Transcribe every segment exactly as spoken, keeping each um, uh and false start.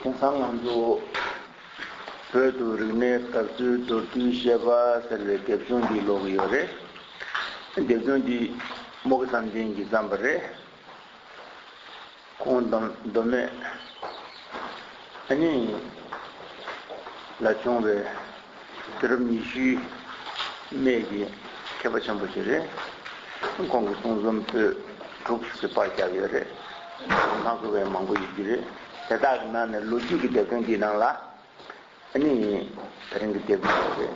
དེང་སང་ང་ཚོ་བོད་དུ་རིག་གནས་དར་ཚུལ་མདོར་བསྡུས་བཤད་པ་ཟེར་བའི་དེབ་ཆུང་འདི་ཀློག་གི་ཡོད་རེད། དེབ་ཆུང་འདི་རྨོ་གི་བསམ་གཏན་གྱིས་བརྩམས་པ་རེད། ཁོང་མདོ་མདོ་སྨད་ཨ་ནི་ལ་བྱུང་བའི་དུས་རབས་ཉི་ཤུའི་སྨད་ཀྱི་མཁས་པ་ཆེན་པོ་ཞིག་རེད། ཁོང་གི་གསུང་རྩོམ་པོད་དྲུག་ཅིག་པར་བརྒྱབ་ཡོད་རེད། མ་གོ་བའི་མང་པོ་ཡོད་ཀྱི་རེད། དེ་དག་གི་ནང་ནས་ལོ་རྒྱུས་ཀྱི་དེབ་ཐེར་འདིའི་ནང་ལ། ཨ་ནི་དེ་རིང་གི་དེབ་འདི་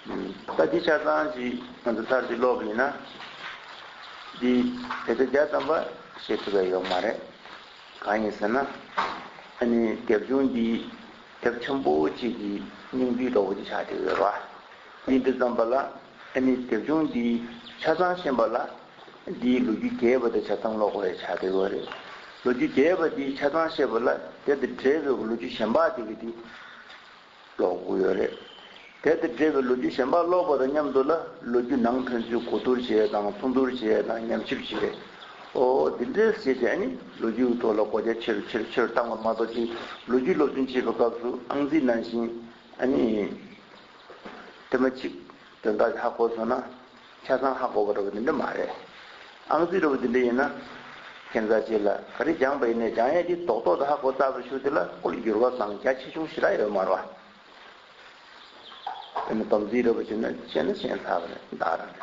རེད། ད་འདི་ཆ་ཚང་ཅིག་ང་ཚོ་ཚར་ཅིག་ཀློག་པ་ཡིན་ན། འདི་དེབ་ཐེར་བརྒྱ་ཙམ་པ་ཤེས་ཐུབ་པ་ཡོད་མ་རེད། གང་ཡིན་ཟེར་ན། ཨ་ནི་དེབ་ཆུང་འདི་དེབ་ཆེན་པོ་གཅིག་གི་སྙིང་བསྡུས་འདྲ་བོ་ཅིག་ཆགས་བསྡད་ཡོད་རེད་བ། འདི་འདི་ཙམ་པ་ལ་ཨ་ནི་དེབ་ཆུང་འདི་ཆ་ཚང་ཤེས་པ་ལ། འདིའི་ལོ་རྒྱུས་རྒྱས་པ་དེ་ཆ་ཚང་ཀློག་དགོས་ཡ་ཆགས་བསྡད་ཡོད་རེད། ལོ་རྒྱུས་རྒྱས་པ་འདི་ཆ་ཚང་ཤེས་པ་ལ་དེ་དང་འབྲེལ་བའི་ལོ་རྒྱུས་གཞན་པ་དེ་གི་དེ་ཀློག་དགོས་ཡོད་རེད། དེ་དང་འབྲེལ་བའི་ལོ་རྒྱུས་གཞན་པ་ཀློག་པ་དང་མཉམ་དུ་ལ་ལོ་རྒྱུས་ནང་ཕན་ཚུན་གོ་བསྡུར་བྱེད་ཡ་དང་མཚུངས་བསྡུར་བྱེད་ཡ་དང་ཉམས་ཞིབ་བྱེད། ཨོ་འདི་འདྲའི་བྱས་ཏེ་ཨ་ནི་ལོ་རྒྱུས་ཐོག་ལ་གོ་རྒྱ་ཆེ་རུ་ཆེ་རུ་ཆེ་རུ་བཏང་བ་མ་གཏོགས་ཅིག་ལོ་རྒྱུས་སློབ་སྦྱོང་བྱེད་པའི་སྐབས་སུ་ཨང་རྩིས་ནང་བཞིན་ཨ་ནི་དེ་མ་གཅིག་དོན་དག་ཧ་གོ་སོང་ན། ཆ་ཚང་ཧ་གོ་བ་འདྲ་བོ་དེ་འདྲ་མ་རེད། ཨང་རྩིས་འདྲ་བོ་དེ་འདྲ་ཡིན་ན། ཁྱད་མཚར་ཅིག་ལ་ག་རེ་སྦྱངས་པ་ཡིན་ནའི་སྦྱང་ཡས་དེ་རྡོག་རྡོག་ཏུ་ཧ་གོ་ཚར་བའི་ཤུལ་དེ་ལ་ཁོ་ལ་འགྱུར་བ་གང་རྒྱ་ཆེ་ཆུང་ཞེ་དྲག་ཡོད་མ་རེད་བ། དེ་ནི་སྡོམ་རྩིས་འདྲ་བོ་བྱས་ན་ཤེས་ན་ཤེས་ཚར་བ་རེད་ད་རང་རེད།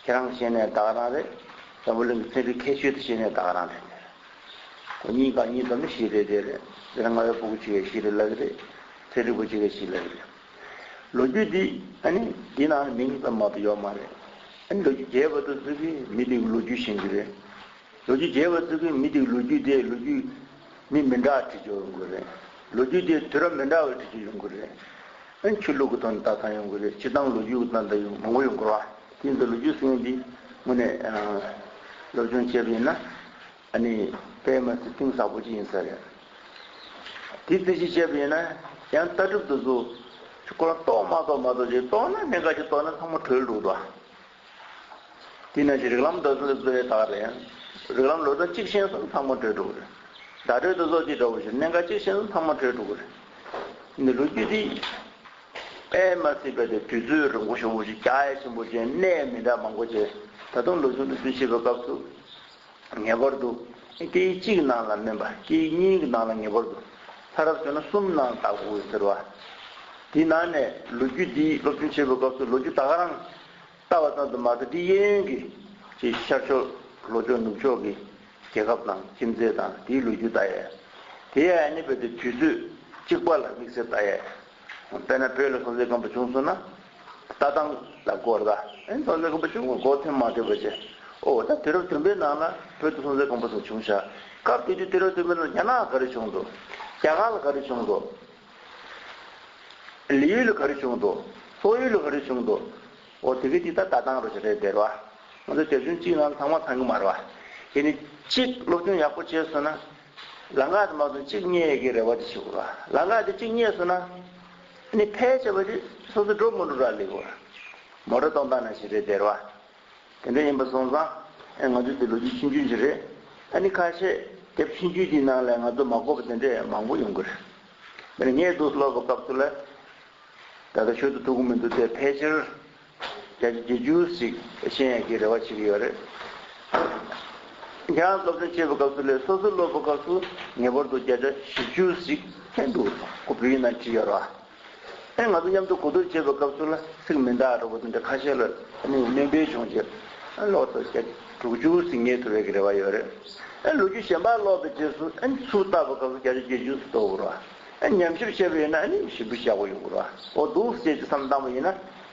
ཁྱེད་རང་ཤེས་ནའི་ད་ག་རང་རེད། འཛམ་བུ་གླིང་གི་ཚན་རིག་ཁྱད་ཆོས་དེ་ཤེས་ནའི་ད་ག་རང་རེད། ཁོ་གཉིས་ཀ་གཉིས་སྡོམ་ནི་ཞིག་རེད་དེ་རེད། དེ་ལ་རྔ་བའི་ཕྲུ་གུ་གཅིག་གིས་ཞིག་རེད་ལབ་ཀྱི་རེད། ཚན་རིག་པ་གཅིག་གིས་ཞིག་ལབ་ཀྱི་རེད། ལོ་རྒྱུས་འདི་ཨ་ནི་འདི་ནང་ལ་མིང་ཙམ་མ་གཏོགས་ཡོད་མ་རེད། ཨ་ནི་ལོ་རྒྱུས་རྒྱས་པ་དང་ཚུལ་གྱིས་མི་དེའི་ལོ་རྒྱུས་ཤེས་ཀྱི་རེད། ལོ་རྒྱུས་རྒྱས་པ་ཚུལ་གྱིས་མི་དེའི་ལོ་རྒྱུས་དེ་ལོ་རྒྱུས་མི་མི་འདྲ་བྲིས་ཀྱི་ཡོང་གི་རེད། ལོ་རྒྱུས་དེ་དུས་རབས་མི་འདྲ་བ་བྲིས་ཀྱི་ཡོང་གི་རེད། ཨ་ནི་ཆོས་ལུགས་ཀྱི་ཐོག་ནས་ལྟ་སྟངས་ཡོང་གི་རེད། སྤྱིར་བཏང་ལོ་རྒྱུས་ཀྱི་ལྟ་སྟངས་ཡོང་མང་པོ་ཡོང་གི་རེད་བ། དེ་ཡིན་དུས་ལོ་རྒྱུས་ཟེར་མཁན་འདི་དངོས་གནས་ཨ་སློབ་སྦྱོང་བྱས་པ་ཡིན་ན་ཨ་ནི་དཔེ་མ་སྲིད་གཏིང་ཟབ་པོ་ཅིག་ཡིན་ས་རེད། དེ་རྩིས་གཞི་བྱས་པ་ཡིན་ན་ཡང་ལྟ་གྲུབ་དེ་ཚོ་ཁོ་རང་རྟོགས་མ་རྟོགས་མ་གཏོགས་ཅིག་རྟོགས་ན་གནད་འགག་ཅིག་རྟོགས་ན་ཚང་མ་གྲོལ་འགྲོ་འདུག་དེ་ནང་བཞིན་རིགས་ལམ་འདི་ཚོ་ལ་བཟོ་ཡས་དག་རེད། རིགས་ལམ་ལོ་ཙཱ་གཅིག་ཤེས་སོང་ཚང་མ་གྲོལ་འགྲོ་གི་རེད། བརྡ་སྤྲོད་དེ་ཚོ་གཅིག་འདྲ་བོ་ཞིག་གནད་འགག་གཅིག་ཤེས་སོང་ཚང་མ་གྲོལ་འགྲོ་གི་རེད། འདི་ལོ་རྒྱུས་འདི་དཔེ་མ་སྲིད་པའི་དེ་དུས་ཚོད་རིང་པོ་ཞེ་པོ་ཞིག་རྒྱག་ཡས་ཆེན་པོ་བྱས་གནས་མི་འདྲ་མང་པོ་བྱས་ད་དུང་ལོ་ཆུང་དུ་ཚུལ་བྱེད་པའི་སྐབས་སུ། ངེས་པར་དུ་སྐད་ཡིག་གཅིག་ནང་ལ་མིན་པ་སྐད་ཡིག་གཉིས་ཀྱི་ནང་ལ་ངེས་པར་དུ་ལྷ་རབ་བྱུང་ན་གསུམ་ནང་ལ་བལྟ་དགོས་ཟེར་བ། དེའི་ནང་ནས་ལོ་རྒྱུས་འདི་སློབ་སྦྱོང་བྱེད་པའི་སྐབས་སུ་ལོ་རྒྱུས་ད་ག་རང་ལྟ་བ་ཙམ་དུ་མ་ཟད་དེའི་གཡས་གཡོན་གྱི་ཅིག་ཤར་ཕྱོགས་ལྷོ་ཕྱོགས་ནུབ་ཕྱོགས་ཀྱི་རྒྱལ་ཁབ་དང་ཁྱིམ་མཚེས་དང་དེའི་ལོ་རྒྱུས་ལྟ་ཡས། དེ་ཡང་ཨ་ནི་བོད་དེ་དུས་ཚོད་གཅིག་པ་ལ་དམིགས་བསལ་ལྟ་ཡས། དཔེར་ན་བོད་ལ་སྲོང་བཙན་སྒམ་པོ་བྱུང་སོང་ན། ལྟ་སྟངས་ལ་སྐོར་ལ་ཨེ་སྲོང་བཙན་སྒམ་པོ་བྱུང་བ་འགོ་ཐེམ་མ་ཐེབས་པ་བྱས། ཨོ་ད་དུས་རབས་བདུན་པའི་ནང་ལ་བོད་དུ་སྲོང་བཙན་སྒམ་པོ་ཚོ་བྱུང་ཤག་སྐབས་དེ་དུས་དུས་རབས་བདུན་པའི་ནང་རྒྱ་ནག་ག་རེ་བྱུང་འདུག་རྒྱ་གར་ལ་ག་རེ་བྱུང་འདུག་ལི་ཡུལ་ལ་ག་རེ་བྱུང་འདུག་སོག་ཡུལ་ལ་ག་རེ་བྱུང་འདུག་ཨོ་དེ་གི་དེ་ད་ལྟ་སྟངས་རོ་ཞེ་དྲག་བསྡད་ར། ང་ཚོ་དེབ་ཆུང་གཅིག་ནང་ཚང་མ་ཚང་གི་མ་རེད་བ། དེ་ནི་གཅིག་སློབ་སྦྱོང་ཡག་པོ་བྱས་སོང་ན། ལམ་ཁ་དེ་མ་སོང་གཅིག་རྙེད་ཀྱི་རེ་བ་དེ་ཞིག་ར། ལམ་ཁ་དེ་གཅིག་རྙེད་སོང་ན། ཨ་ནི་ཕལ་ཆེ་བ་དེ་སོ་སོ་འགྲོ་མི་འགྲོ་ར་ལེགས་བ། མོ་ཊ་གཏོང་སྟངས་ནང་ཞེ་དྲག་བསྡད་ར་བ། དེ་འདྲ་ཡིན་པ་སོང་ཙང་ཨེ་ང་ཚོ་དེ་ལོ་རྒྱུས་ཆུང་ཆུང་ཞིག་རེད། ཨ་ནི་ཁ་ཤས་དེབ་ཆུང་ཆུང་དེའི་ནང་ལ་ང་ཚོ་མ་གོ་བ་དེ་འདྲ་མང་པོ་ཡོང་གི་རེད། དེ་ནས་ངས་འདུག་ཀློག་པའི་སྐབས་སུ་ལ། ད་ལྟ་ཤོད་དུ་ཐུག་གི་མི་འདུག་སྟེ་ཕལ་ཆེར་བརྒྱ་ཆ་བརྒྱད་ཅུ་ཞིག་ཤེས་ཡག་གི་རེ་བ་བྱེད་ཀྱི་ཡོད་རེད། ཁྱེད་རང་སློབ་སྦྱོང་བྱེད་པའི་སྐབས་སུ་ལས་སོ་སོ་ཀློག་པའི་སྐབས་སུ་ངེས་པར་དུ་བརྒྱ་ཆ་བཞི་བཅུ་ཞིག་ཕན་འདུག་ཁོ་བོད་ཡིག་ནང་བྲིས་ཡོད་རེད་བ། ཨེ་ང་ཚོ་མཉམ་དུ་གོ་བསྡུར་བྱེད་པའི་སྐབས་སུ་ལ་ཚིག་མི་འདྲ་འདྲ་བོ་དེ་འདྲ་ཁ་ཤས་ལ་ཨ་ནི་སྣོན་པ་བྱུང་རྗེས་ཨ་ལོག་ཏུ་བརྒྱ་དྲུག་ཅུ་ཞིག་རྙེད་ཐུབ་པའི་གི་རེ་བ་ཡོད་རེད། ཨ་ལོ་རྒྱུས་གཞན་པ་ཀློག་པའི་རྗེས་སུ་ཨ་ནི་ཚུར་ལྟ་བའི་སྐབས་སུ་བརྒྱ་ཆ་བརྒྱད་ཅུ་ཞིག་རྟོགས་དགོས་རེད་བ། ཨ་ཉམས་ཞིབ་བྱས་པ་ཡིན་ན་ཨ་ནི་ཞིབ་ཏུ་བཞག་དགོས་ཡོང་གི་རེད་བ། འོ་འདུག་ཟེར་གྱི་བསམ་བཏང་བ་ཡིན་ན་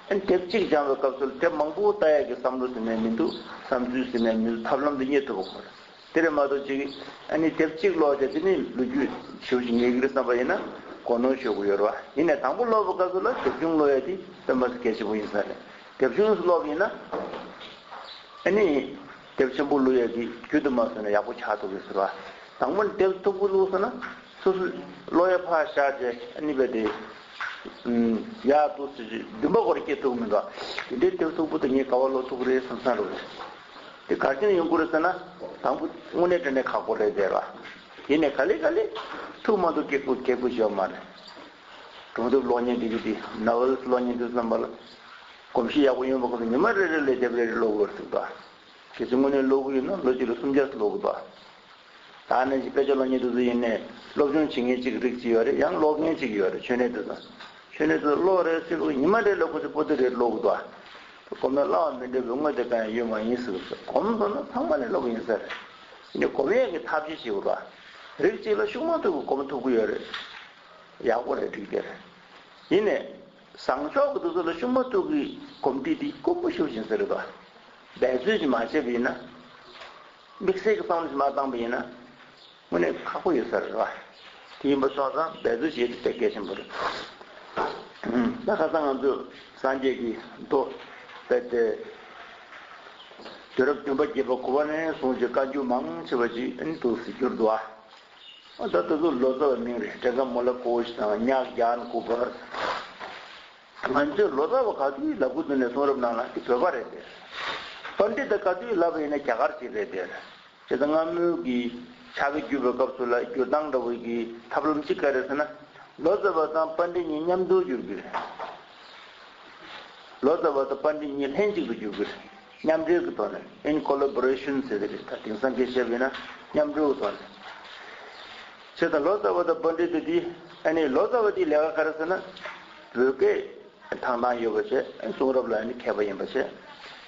ཨ་ནི་དེབ་གཅིག་སྦྱང་བའི་སྐབས་སུ་དེབ་མང་པོ་ལྟ་ཡག་གི་བསམ་བློ་ཟེར་ནས་མི་འདུག་བསམ་ཚུལ་ཟེར་ནས་མི་འདུག་ཐབས་ལམ་དེ་རྙེད་ཐུབ་པ་ཁོ་རེད། དེ་རེད་མ་གཏོགས་ཅིག་ཨ་ནི་དེབ་གཅིག་ཀློག་བྱས་དེ་ནི་ལོ་རྒྱུས་ཞེ་པོ་ཅིག་ངེས་ཀྱི་རེད་བསམ་པ་ཡིན་ན་གོ་ནོར་ཤོར་གྱི་ཡོད་རེད་བ། ཡིན་ནའི་དང་པོ་ཀློག་པའི་སྐབས་སུ་ལ་དེབ་ཆུང་ཀློག་ཡ་དེ་དཔེ་མ་སྲིད་གལ་ཆེན་པོ་ཡིན་ས་རེད། དེབ་ཆུང་ཀློག་པ་ཡིན་ན་ཨ་ནི་དེབ་ཆེན་པོ་ཀློག་ཡ་དེ་རྒྱུན་དུ་མ་སོང་ན་ཡག་པོ་ཆགས་ཐུབ་ཀྱི་ཟེར་བ། དང་པོ་ནི་དེབ་མཐུག་པོ་ཀློག་སོང་ན་སོ་སོ་ཀློག་ཡ་ཕར་བཞག་བྱས་ཨ་ནི་བས་དེ་ཡག་འདུག་ཟེར་གྱི་འདུན་པ་ཁོ་རང་སྐྱེ་ཐུབ་ཀྱི་མི་འདུག་དེ་འདྲའི་དེབ་མཐུག་པོ་དེ་ངས་ག་པར་ཀློག་ཐུབ་ཀྱི་རེད་བསམ་བསམ་རེད། དེ་ག་རེ་བྱས་ནས་ཡོང་གི་རེད་ཟེར་ན། དང་པོ་དངོས་གནས་དྲང་གནས་ཁག་པོ་རེད་ཟེར་བ། དེ་ནས་ག་ལེ་ག་ལེ་ཐུག་མ་ཐུག་སྐད་སྐུ་སྐད་སྐུ་ཞོག་མ་རེད། སྒྲུང་དེབ་ཀློག་མཁན་དེ་གི་དེ་ནོ་ཝེལ་ཀློག་མཁན་དེ་ཚོ་བསམ་པ་ལ། གོམས་གཤིས་ཡག་པོ་ཡོང་བ་ཁོ་ཚོ་ཉི་མ་རེ་རེ་ལ་དེབ་རེ་རེ་ཀློག་དགོས་རེད་ཟེར་གི་འདུག་གལ་སྲིད་དངོས་གནས་ཀློག་གི་ཡོད་ན་ལོ་གཅིག་ལ་སུམ་བརྒྱ་ཙམ་ཀློག་གི་འདུག་ད་ནང་བཞིན་དཔེ་ཆ་ཀློག་མཁན་དེ་ཚོ་ཡིན་ནའི་སློབ་སྦྱོང་བྱེད་མཁན་གཅིག་རིགས་གཅིག་ཡོད་རེད། ཡང་ཀློག་མཁན་གཅིག་ཡོད་རེད། ཆོས་ནས་དེ་ཚོ་ཆོས་ནས་དེ་ཚོ་ཀློག་རེད་ཟེར་གི་ཉི་མ་རེ་ལ་ཁོ་ཚོ་པོ་ཏི་རེ་ཀློག་གི་འདུག་གོམས་ན་སླ་བ་མི་འདྲ་བའི་དངོས་དེ་གང་ཡང་ཡོད་མ་ཡིན་ཟེར་གི་འདུག་གོམས་སོང་ན་ཚང་མ་ལས་སླ་པོ་ཡིན་ས་རེད། ཡིན་ནའི་གོམས་ཡས་ཀྱི་ཐབས་ཤེས་བྱེད་དགོས་རེད། རིགས་གཅིག་ལ་ཤུགས་མ་ཐུག་གི་གོམས་ཐུབ་ཀྱི་ཡོད་རེད། ཡག་པོ་རེད། འགྲིག་གི་རེད། ཡིན་ནའི། བཟང་ཕྱོགས་ཀྱི་དུས་ཚོད་ལ་ཤུགས་མ་ཐུག་གི་གོམས་འདྲིས་འདི་དཀོན་པོ་ཞེ་པོ་ཅིག་ཟེར་གི་འདུག་འབད་རྩོལ་ཅིག་མ་བྱས་པ་ཡིན་ན། དམིགས་བསལ་གྱི་བསམ་བློ་ཅིག་མ་བཏང་པ་ཡིན་ན། དངོས་གནས་ཁག་པོ་ཡོད་ས་རེད་བ། དེ་ཡིན་པ་སོང་ཙང་འབད་རྩོལ་བྱེད་དེ་དཔེ་གལ་ཆེན་པོ་རེད། ད་ཁ་སང་ང་ཚོས་སངས་རྒྱས་ཀྱི་མདོ་དཔེ་དེ། དུས་རབས་བདུན་པ་བརྒྱད་པ་གོ་བ་ནས་བཟུང་ཅིག་བཀའ་འགྱུར་མང་ཆེ་བ་ཅིག་ཨ་ནི་འདུག་ཟེར་གྱི་འདུག་ཨ། ཨ་ད་ལྟ་ཚོ་ལོ་ཙཱ་བའི་མིང་རེད། དྲེ་ཀ་མོ་ལ་ཀོ་ཤི་དང་ཉག་རྒྱན་ཀུ་པར། ང་ཚོས་ལོ་ཙཱ་བ་ག་དུས་ལབ་དགོས་དུས་ནས་གསུང་རབ་ནང་ལ་འདི་བོད་པ་རེད་དེ། པཎྜི་ཏ་ག་དུས་ལབ་པ་ཡིན་ན་རྒྱ་གར་ཅིག་རེད་དེ། དེ་ལྟར་སྔ་མོའི་གི་ཕྱག་དཔེ་བསྒྱུར་བའི་སྐབས་སུ་ལ་བསྒྱུར་སྟངས་འདྲ་བོ་གི་ཐབས་ལམ་གཅིག་ག་རེ་ཟེར་ན། ལོ་ཙཱ་བ་དང་པཎྜི་ཏ་གཉིས་མཉམ་དུ་བསྒྱུར་གི་རེད། ལོ་ཙཱ་བ་དང་པཎྜི་ཏ་གཉིས་ལྷན་ཅིག་ཏུ་བསྒྱུར་གི་རེད། མཉམ་འབྲེལ་གྱི་ཐོག་ནས་in collaboration ཟེར་གི་རེད། ད་དེང་སང་སྐད་བཤད་པ་ཡིན་ན་མཉམ་འབྲེལ་གྱི་ཐོག་ནས། བྱས་ཙང་ལོ་ཙཱ་བ་དང་པཎྜི་ཏ་འདི་ཨ་ནི་ལོ་ཙཱ་བ་འདི་ལས་ཀ་ག་རེ་ཟེར་ན། བོད་སྐད་ཐང་ཐང་ཡོད་པ་བྱས། གསུང་རབ་ལ་ཨ་ནི་མཁས་པ་ཡིན་པ་བྱས།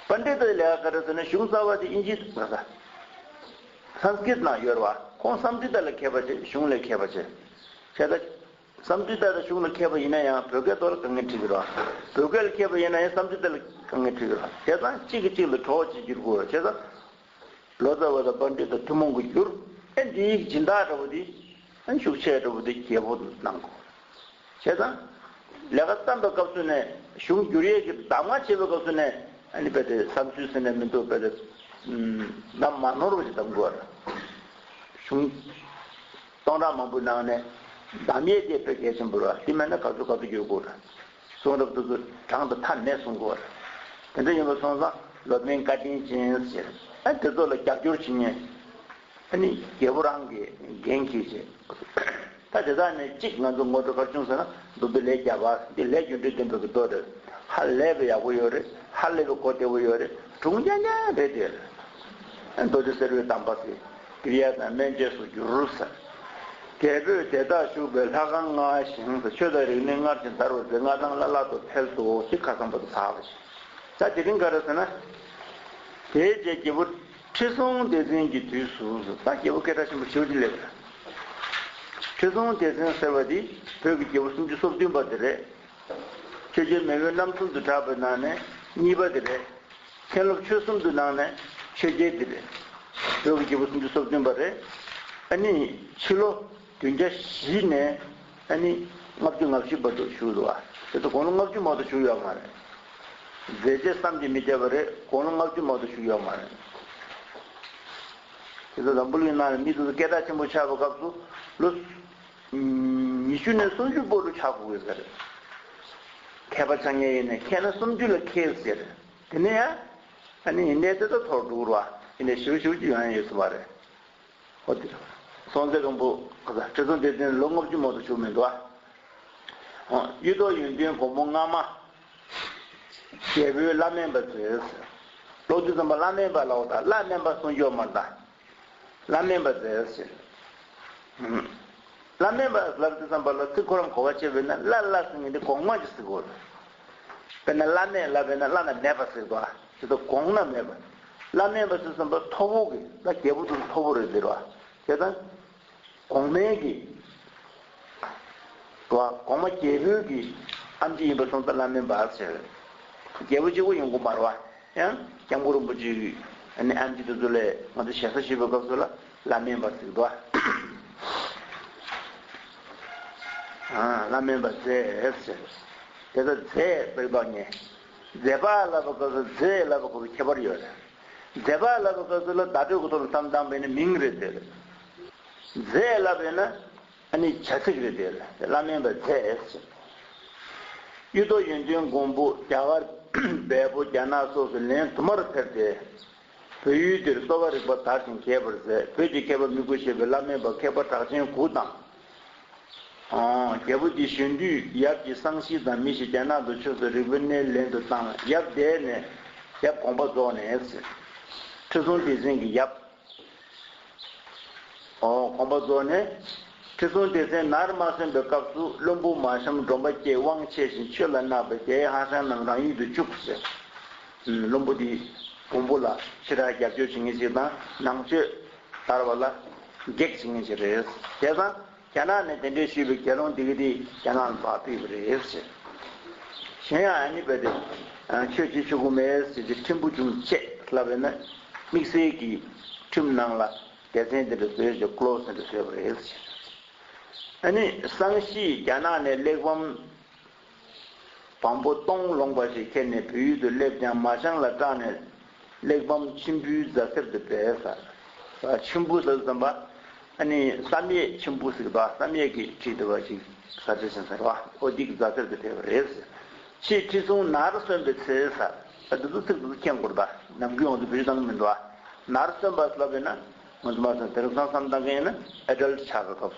པཎྜི་ཏ་འདི་ལས་ཀ་ག་རེ་ཟེར་ན་གཞུང་རྩ་བ་འདི་དབྱིན་ཇི་ང་ས་སཾ་སྐྲྀཏ་ནང་ཡོད་རེད་བ། ཁོང་སཾ་སྐྲྀཏ་ལ་མཁས་པ་བྱས། གཞུང་ལ་མཁས་པ་བྱས། བྱས་ཙང་། སཾ་སྐྲྀཏ་དང་གཞུང་ལ་མཁས་པ་ཡིན་ན་ཡང་བོད་སྐད་ཐོག་ལ་དཀའ་ངལ་འཕྲད་ཀྱི་རེད། བོད་སྐད་ལ་མཁས་པ་ཡིན་ན་ཡང་སཾ་སྐྲྀཏ་ལ་དཀའ་ངལ་འཕྲད་ཀྱི་རེད། བྱས་ཙང་གཅིག་གིས་གཅིག་ལ་གྲོགས་བྱེད་རྒྱུར་དགོས་རེད། བྱས་ཙང་ལོ་ཙཱ་བ་དང་པཎྜི་ཏ་ཐུན་མོང་གི་རྒྱུར་ཨེ་འདི་ཡིག་སྦྱིན་བདག་འདྲ་བོ་འདི་ཨ་ཤུགས་ཆེ་འདྲ་བོ་འདི་རྒྱས་པོ་གནང་དགོས། བྱས་ཙང་ལས་ཀ་བརྩམས་པའི་སྐབས་སུ་ནས་གཞུང་བསྒྱུར་ཡས་ཀྱི་གདམས་ངག་བྱེད་པའི་སྐབས་སུ་ནས་ཨ་ནི་རྦད་དེ་བསམ་ཚུལ་ཟེར་ནས་མི་འདུག་རྦད་དེ་གདམས་མ་ནོར་བ་ཞིག་གདམ་དགོས་རེད། གཞུང་སྟོང་ཕྲག་མང་པོའི་ནང་ནས་གདམ་ཡས་དེ་དཔེ་གལ་ཆེན་པོ་རེད། དེ་མེད་ན་ག་ཚོད་ག་ཚོད་བསྒྱུར་དགོས་རེད། གསུང་རབ་དེ་ཚོ་གྲངས་དང་མཐའ་མེད་གསུང་དགོས་རེད། དེ་འདྲ་ཡིན་པ་སོང་ཙང་སློབ་དཔོན་བཀའ་དྲིན་ཅན་ཟེར། ཨ་དེ་ཚོ་ལ་རྒྱབ་སྐྱོར་བྱེད་མཁན་ཨ་ནི་རྒྱལ་པོ་རང་གིས་འགན་འཁྱེར་བྱས། ད་དེ་དག་ནས་གཅིག་ང་ཚོ་ངོ་སྤྲོད་ག་རེ་བྱུང་ཟེར་ན། མདོ་སྡེ་ལས་བརྒྱ་པ་འདི་ལས་རྒྱུ་འབྲས་ལྡན་པའི་གི་མདོ་རེད། ཧ་ལས་པའི་ཡག་པོ་ཡོད་རེད། ཧ་ལས་པའི་གོ་བདེ་པོ་ཡོད་རེད། སྒྲུང་རྐྱང་རྐྱང་རེད་དེ། མདོ་སྡེ་སེར་བའི་གདམས་པ་ཟེར། ཀྲི་ཡ་དང་སྨན་དཔྱད་སུ་འགྱུར་ཟེར། རྒྱལ་པོས་དེ་དག་ཞུགས་པའི་ལྷ་ཁང་མངའ་ཞིང་ཟེར། ཆོས་དང་རིག་གནས་སྔར་བཞིན་དར་བར་མཛད། མངའ་ཐང་བླ་ལྷག་ཏུ་འཕེལ་ཏོ་ཞེས་ཁ་སང་བར་དུ་ཚར་བ་ཞིག་ད་དེ་རིང་ག་རེ་ཟེར་ན། དེའི་རྗེས་རྒྱལ་པོ་ཁྲི་སྲོང་ལྡེ་བཙན་གྱི་དུས་སུ་ཟེར། ད་རྒྱལ་པོ་སྐད་གྲགས་ཆེན་པོ་ཞེ་པོ་ཅིག་སླེབས་པ་རེད། ཁྲི་སྲོང་ལྡེ་བཙན་ཟེར་བ་འདི་བོད་ཀྱི་རྒྱལ་པོ་སུམ་ཅུ་སོ་བདུན་པ་དེ་རེད། ཆོས་རྒྱལ་མེས་དབོན་རྣམ་གསུམ་དུ་གྲགས་པའི་ནང་ནས་གཉིས་པ་དེ་རེད། མཁན་སློབ་ཆོས་གསུམ་དུ་ནང་ནས་ཆོས་རྒྱལ་དེ་རེད། བོད་ཀྱི་རྒྱལ་པོ་སུམ་ཅུ་སོ་བདུན་པ་རེད། ཨ་ནི་ཕྱི་ལོ་བདུན་བརྒྱ་བཞི་ནས་ཨ་ནི་ལྔ་བཅུ་ང་བཞི་བར་དུ་བཞུགས་འདུག་བ། དེ་ཚོ་དགུང་ལོ་ལྔ་བཅུ་མ་གཏོགས་བཞུགས་ཡོད་མ་རེད། མཛད་རྗེས་བསམ་གྱིས་མི་ཁྱབ་པ་རེད། དགུང་ལོ་ལྔ་བཅུ་མ་གཏོགས་བཞུགས་ཡོད་མ་རེད། དེ་ཚོ་འཛམ་བུ་གླིང་ནང་ལ་མི་དེ་ཚོ་སྐད་གྲགས་ཆེན་པོ་ཆགས་པའི་སྐབས་སུ་ལོ་ཉི་ཤུ་ནས་སུམ་ཅུ་བར་དུ་ཆགས་དགོས་ཀྱི་རེད། མཁས་པ་ཆགས་མཁན་ཡིན་ནའི་མཁས་ན་སུམ་ཅུ་ལ་མཁས་ཟེར། དེ་ནས་ཡང་ཨ་ནི་ཡིན་ནའི་དེ་ཚོ་ཐོར་འགྲོ་གི་རེད་བ། ཡིན་ནའི་ཞེ་པོ་ཞེ་པོ་ཅིག་ཡོང་ཡ་ཡོད་ས་མ་རེད། ཨོ་དེ་སྲོང་བཙན་སྒམ་པོ་ཁ་ས་ཁྲི་སྲོང་ལྡེ་བཙན་ལོ་ལྔ་བཅུ་མ་གཏོགས་བཞུགས་མི་འདུག་ཨ། ཨོ་གཡུ་ཐོག་ཡོན་ཏན་མགོན་པོ་སྔ་མ། རྒྱལ་པོའི་བླ་སྨན་པ་མཛད་ཟེར། ལོ་དུས་ཙམ་པ་བླ་སྨན་པ་ལ་འོ་ད་བླ་སྨན་པ་གསུང་རྒྱུ་མ་ད། བླ་སྨན་པ་མཛད་ཟེར། ཨུམ། བླ་སྨན་པ་ལབ་དུས་ཙམ་པ་ལ་ཚིག་ཁོ་རང་གོ་བ་ཆེ་བས་ན་བླ་བླ་ཟེར་མཁན་དེ་གོང་མ་ཅིག་ཟེར་དགོས་རེད། དཔེར་ན་བླ་མེད་ལབ་པས་ན་བླ་ན་མེད་པ་ཟེར་དགོས། དེ་ཚོ་གོང་ན་མེད་པ། བླ་སྨན་པ་ཟེར་ཙམ་པ་མཐོ་པོ་གི་ད་རྒྱལ་པོ་དེ་ཚོ་མཐོ་པོ་རེད་ཟེར་བ། དེ་ད། གོང་མའི་གི། དོ། གོང་མ་རྒྱལ་པོའི་གི་ཨམ་ཆི་ཡིན་པ་སོང་ཙང་བླ་སྨན་པ་ཟེར། རྒྱལ་པོ་གཅིག་པོ་ཡོང་གི་མ་རེད་བ། ཡང་སྐྱབས་མགོན་རིན་པོ་ཆེ་གི་ཨ་ནི་ཨམ་ཆི་དེ་ཚོ་ལས་ང་ཚོ་ཞེ་ས་ཞུས་པའི་སྐབས་སུ་ལ་བླ་སྨན་པ་ཟེར་དོ། ཨ། བླ་སྨན་པ་མཛད་ཟེར། དེ་ཚོ་མཛད་ཟེར་དོ་ངས། མཛད་པ་ལབ་པའི་སྐབས་སུ་མཛད་ལབ་པའི་སྐབས་སུ་ཁྱད་པར་ཡོད་རེད། མཛད་པ་ལབ་པའི་སྐབས་སུ་ལ་བརྡ་སྤྲོད་ཀྱི་ཐོག་ལ་བསམ་བཏང་བས་ན་མིང་རེད་དེ། མཛད་ལབ་པས་ན། ཨ་ནི་བྱ་ཚིག་རེད་དེ། བླ་སྨན་པ་མཛད་ཟེར། གཡུ་ཐོག་ཡོན་ཏན་མགོན་པོ་རྒྱ་གར་བལ་པོ་རྒྱ་ནག་སོགས་སུ་ལན་དུ་མར་ཕེབས་ཏེ། བོད་ཡུལ་འདིར་གསོ་བ་རིག་པ་དར་ཞིང་རྒྱས་པར་མཛད། བོད་ཀྱི་མཁས་པ་མི་དགུ་ཞེས་པའི་བླ་མེད་པ་མཁས་པ་གྲགས་ཅན་དགུ་དང་། ཨང་། རྒྱལ་པོ་འདི་གཞོན་དུས་ཡབ་ཀྱི་གསང་གཤིས་དང་མི་ཞིག་རྒྱ་ནག་ཏུ་ཆོས་སུ་རིག་པའི་གནས་ལེན་དུ་བཏང་། ཡབ་འདས་ནས། ཡབ་དགོངས་པ་རྫོགས་ནས། ཁྲི་སྲོང་ལྡེ་བཙན་གྱི་ཡབ། ཨོ། དགོངས་པ་རྫོགས་ནས། ཁྲི་སྲོང་ལྡེ་བཙན་ནར་མ་སོན་པའི་སྐབས་སུ་བློན་པོ་མ་ཤམ་སྒྲོམ་པ་སྐྱེས། དབང་ཆེ་ཞིང་ཆོས་ལ་གནག་པས་དེའི་ཧ་ཤང་རྣམས་རང་ཡུལ་དུ་བཅུག་ཟེར། བློན་པོ་འདི་བོན་པོ་ལ་ཕྱི་དགྲར་རྒྱབ་སྐྱོར་བྱེད་མཁན་ཞིག་དང་། ནང་ཆོས་དར་བ་ལ་གེགས་བྱེད་མཁན་ཞིག་རེད། བྱས་ཙང་རྒྱ་ནག་ནས་དེ་འདྲའི་ཞུས་པའི་དགེ་སློང་འདི་ག་དེ་རྒྱ་ནག་ལ་ཕར་ཕུད་པ་རེད་ཟེར། གཞན་ཡང་ཨ་ནི་བས་ཏེ་ཆོས་བྱེད་ཆོག་གི་མེད་ཟེར་ཏེ་ཁྲིམས་བུ་ཅུང་བཅད་ལབ་པས་ན། དམིགས་བསལ་གྱི་ཁྲིམས་ནང་ལ་སྡེ་ཚན་དེ་འདྲ་བཟོས་ཏེ་ཀློ་ཟེར་འདྲ་བཟོས་པ་རེད། ཨ་ནི་གསང་གཤིས་རྒྱ་ནག་ནས་གླེགས་བམ་བམ་པོ་སྟོང་ལོངས་པ་ཞིག་ཁྱེར་ནས་བོད་ཡུལ་དུ་སླེབས་ཀྱང་། མ་ཤང་ལ་སྐྲག་ནས་གླེགས་བམ་མཆིམས་ཕུའི་རྫ་སེར་དུ་སྦས་ས། མཆིམས་ཕུ་ཟེར་ཙམ་པ། ཨ་ནི་བསམ་ཡས་མཆིམས་ཕུ་ཟེར་གི་འདུག་བསམ་ཡས་ཀྱིས་བྲིས་འདུག་པ་ཞིག་ཟ་འདྲེ་ཟེར་ཟེར་བ། ཨོ་འདི་གི་རྫ་སེར་དུ་ཕེབས་པ་རེད་ཟེར། ཕྱིས་ཁྲི་སྲོང་ནར་སོན་པའི་ཚེ་ས། ཨ་འདི་ཚོ་ཚིག་འདི་ཚོ་མཁྱེན་དགོས་རེད་ད། ནམ་རྒྱུན་ཡོངས་སུ་བེད་སྤྱོད་བཏང་གི་མི་འདུག་ཨ། ནར་སོན་པ་ལབ་ཡོད་ན། ང་ཚོ་མ་སོན་དེ་རིང་སང་བསམ་བཏང་མཁན་ཡིན་ན་ཨེ་ཌལ་ཊི་ཆགས་པའི་སྐབས་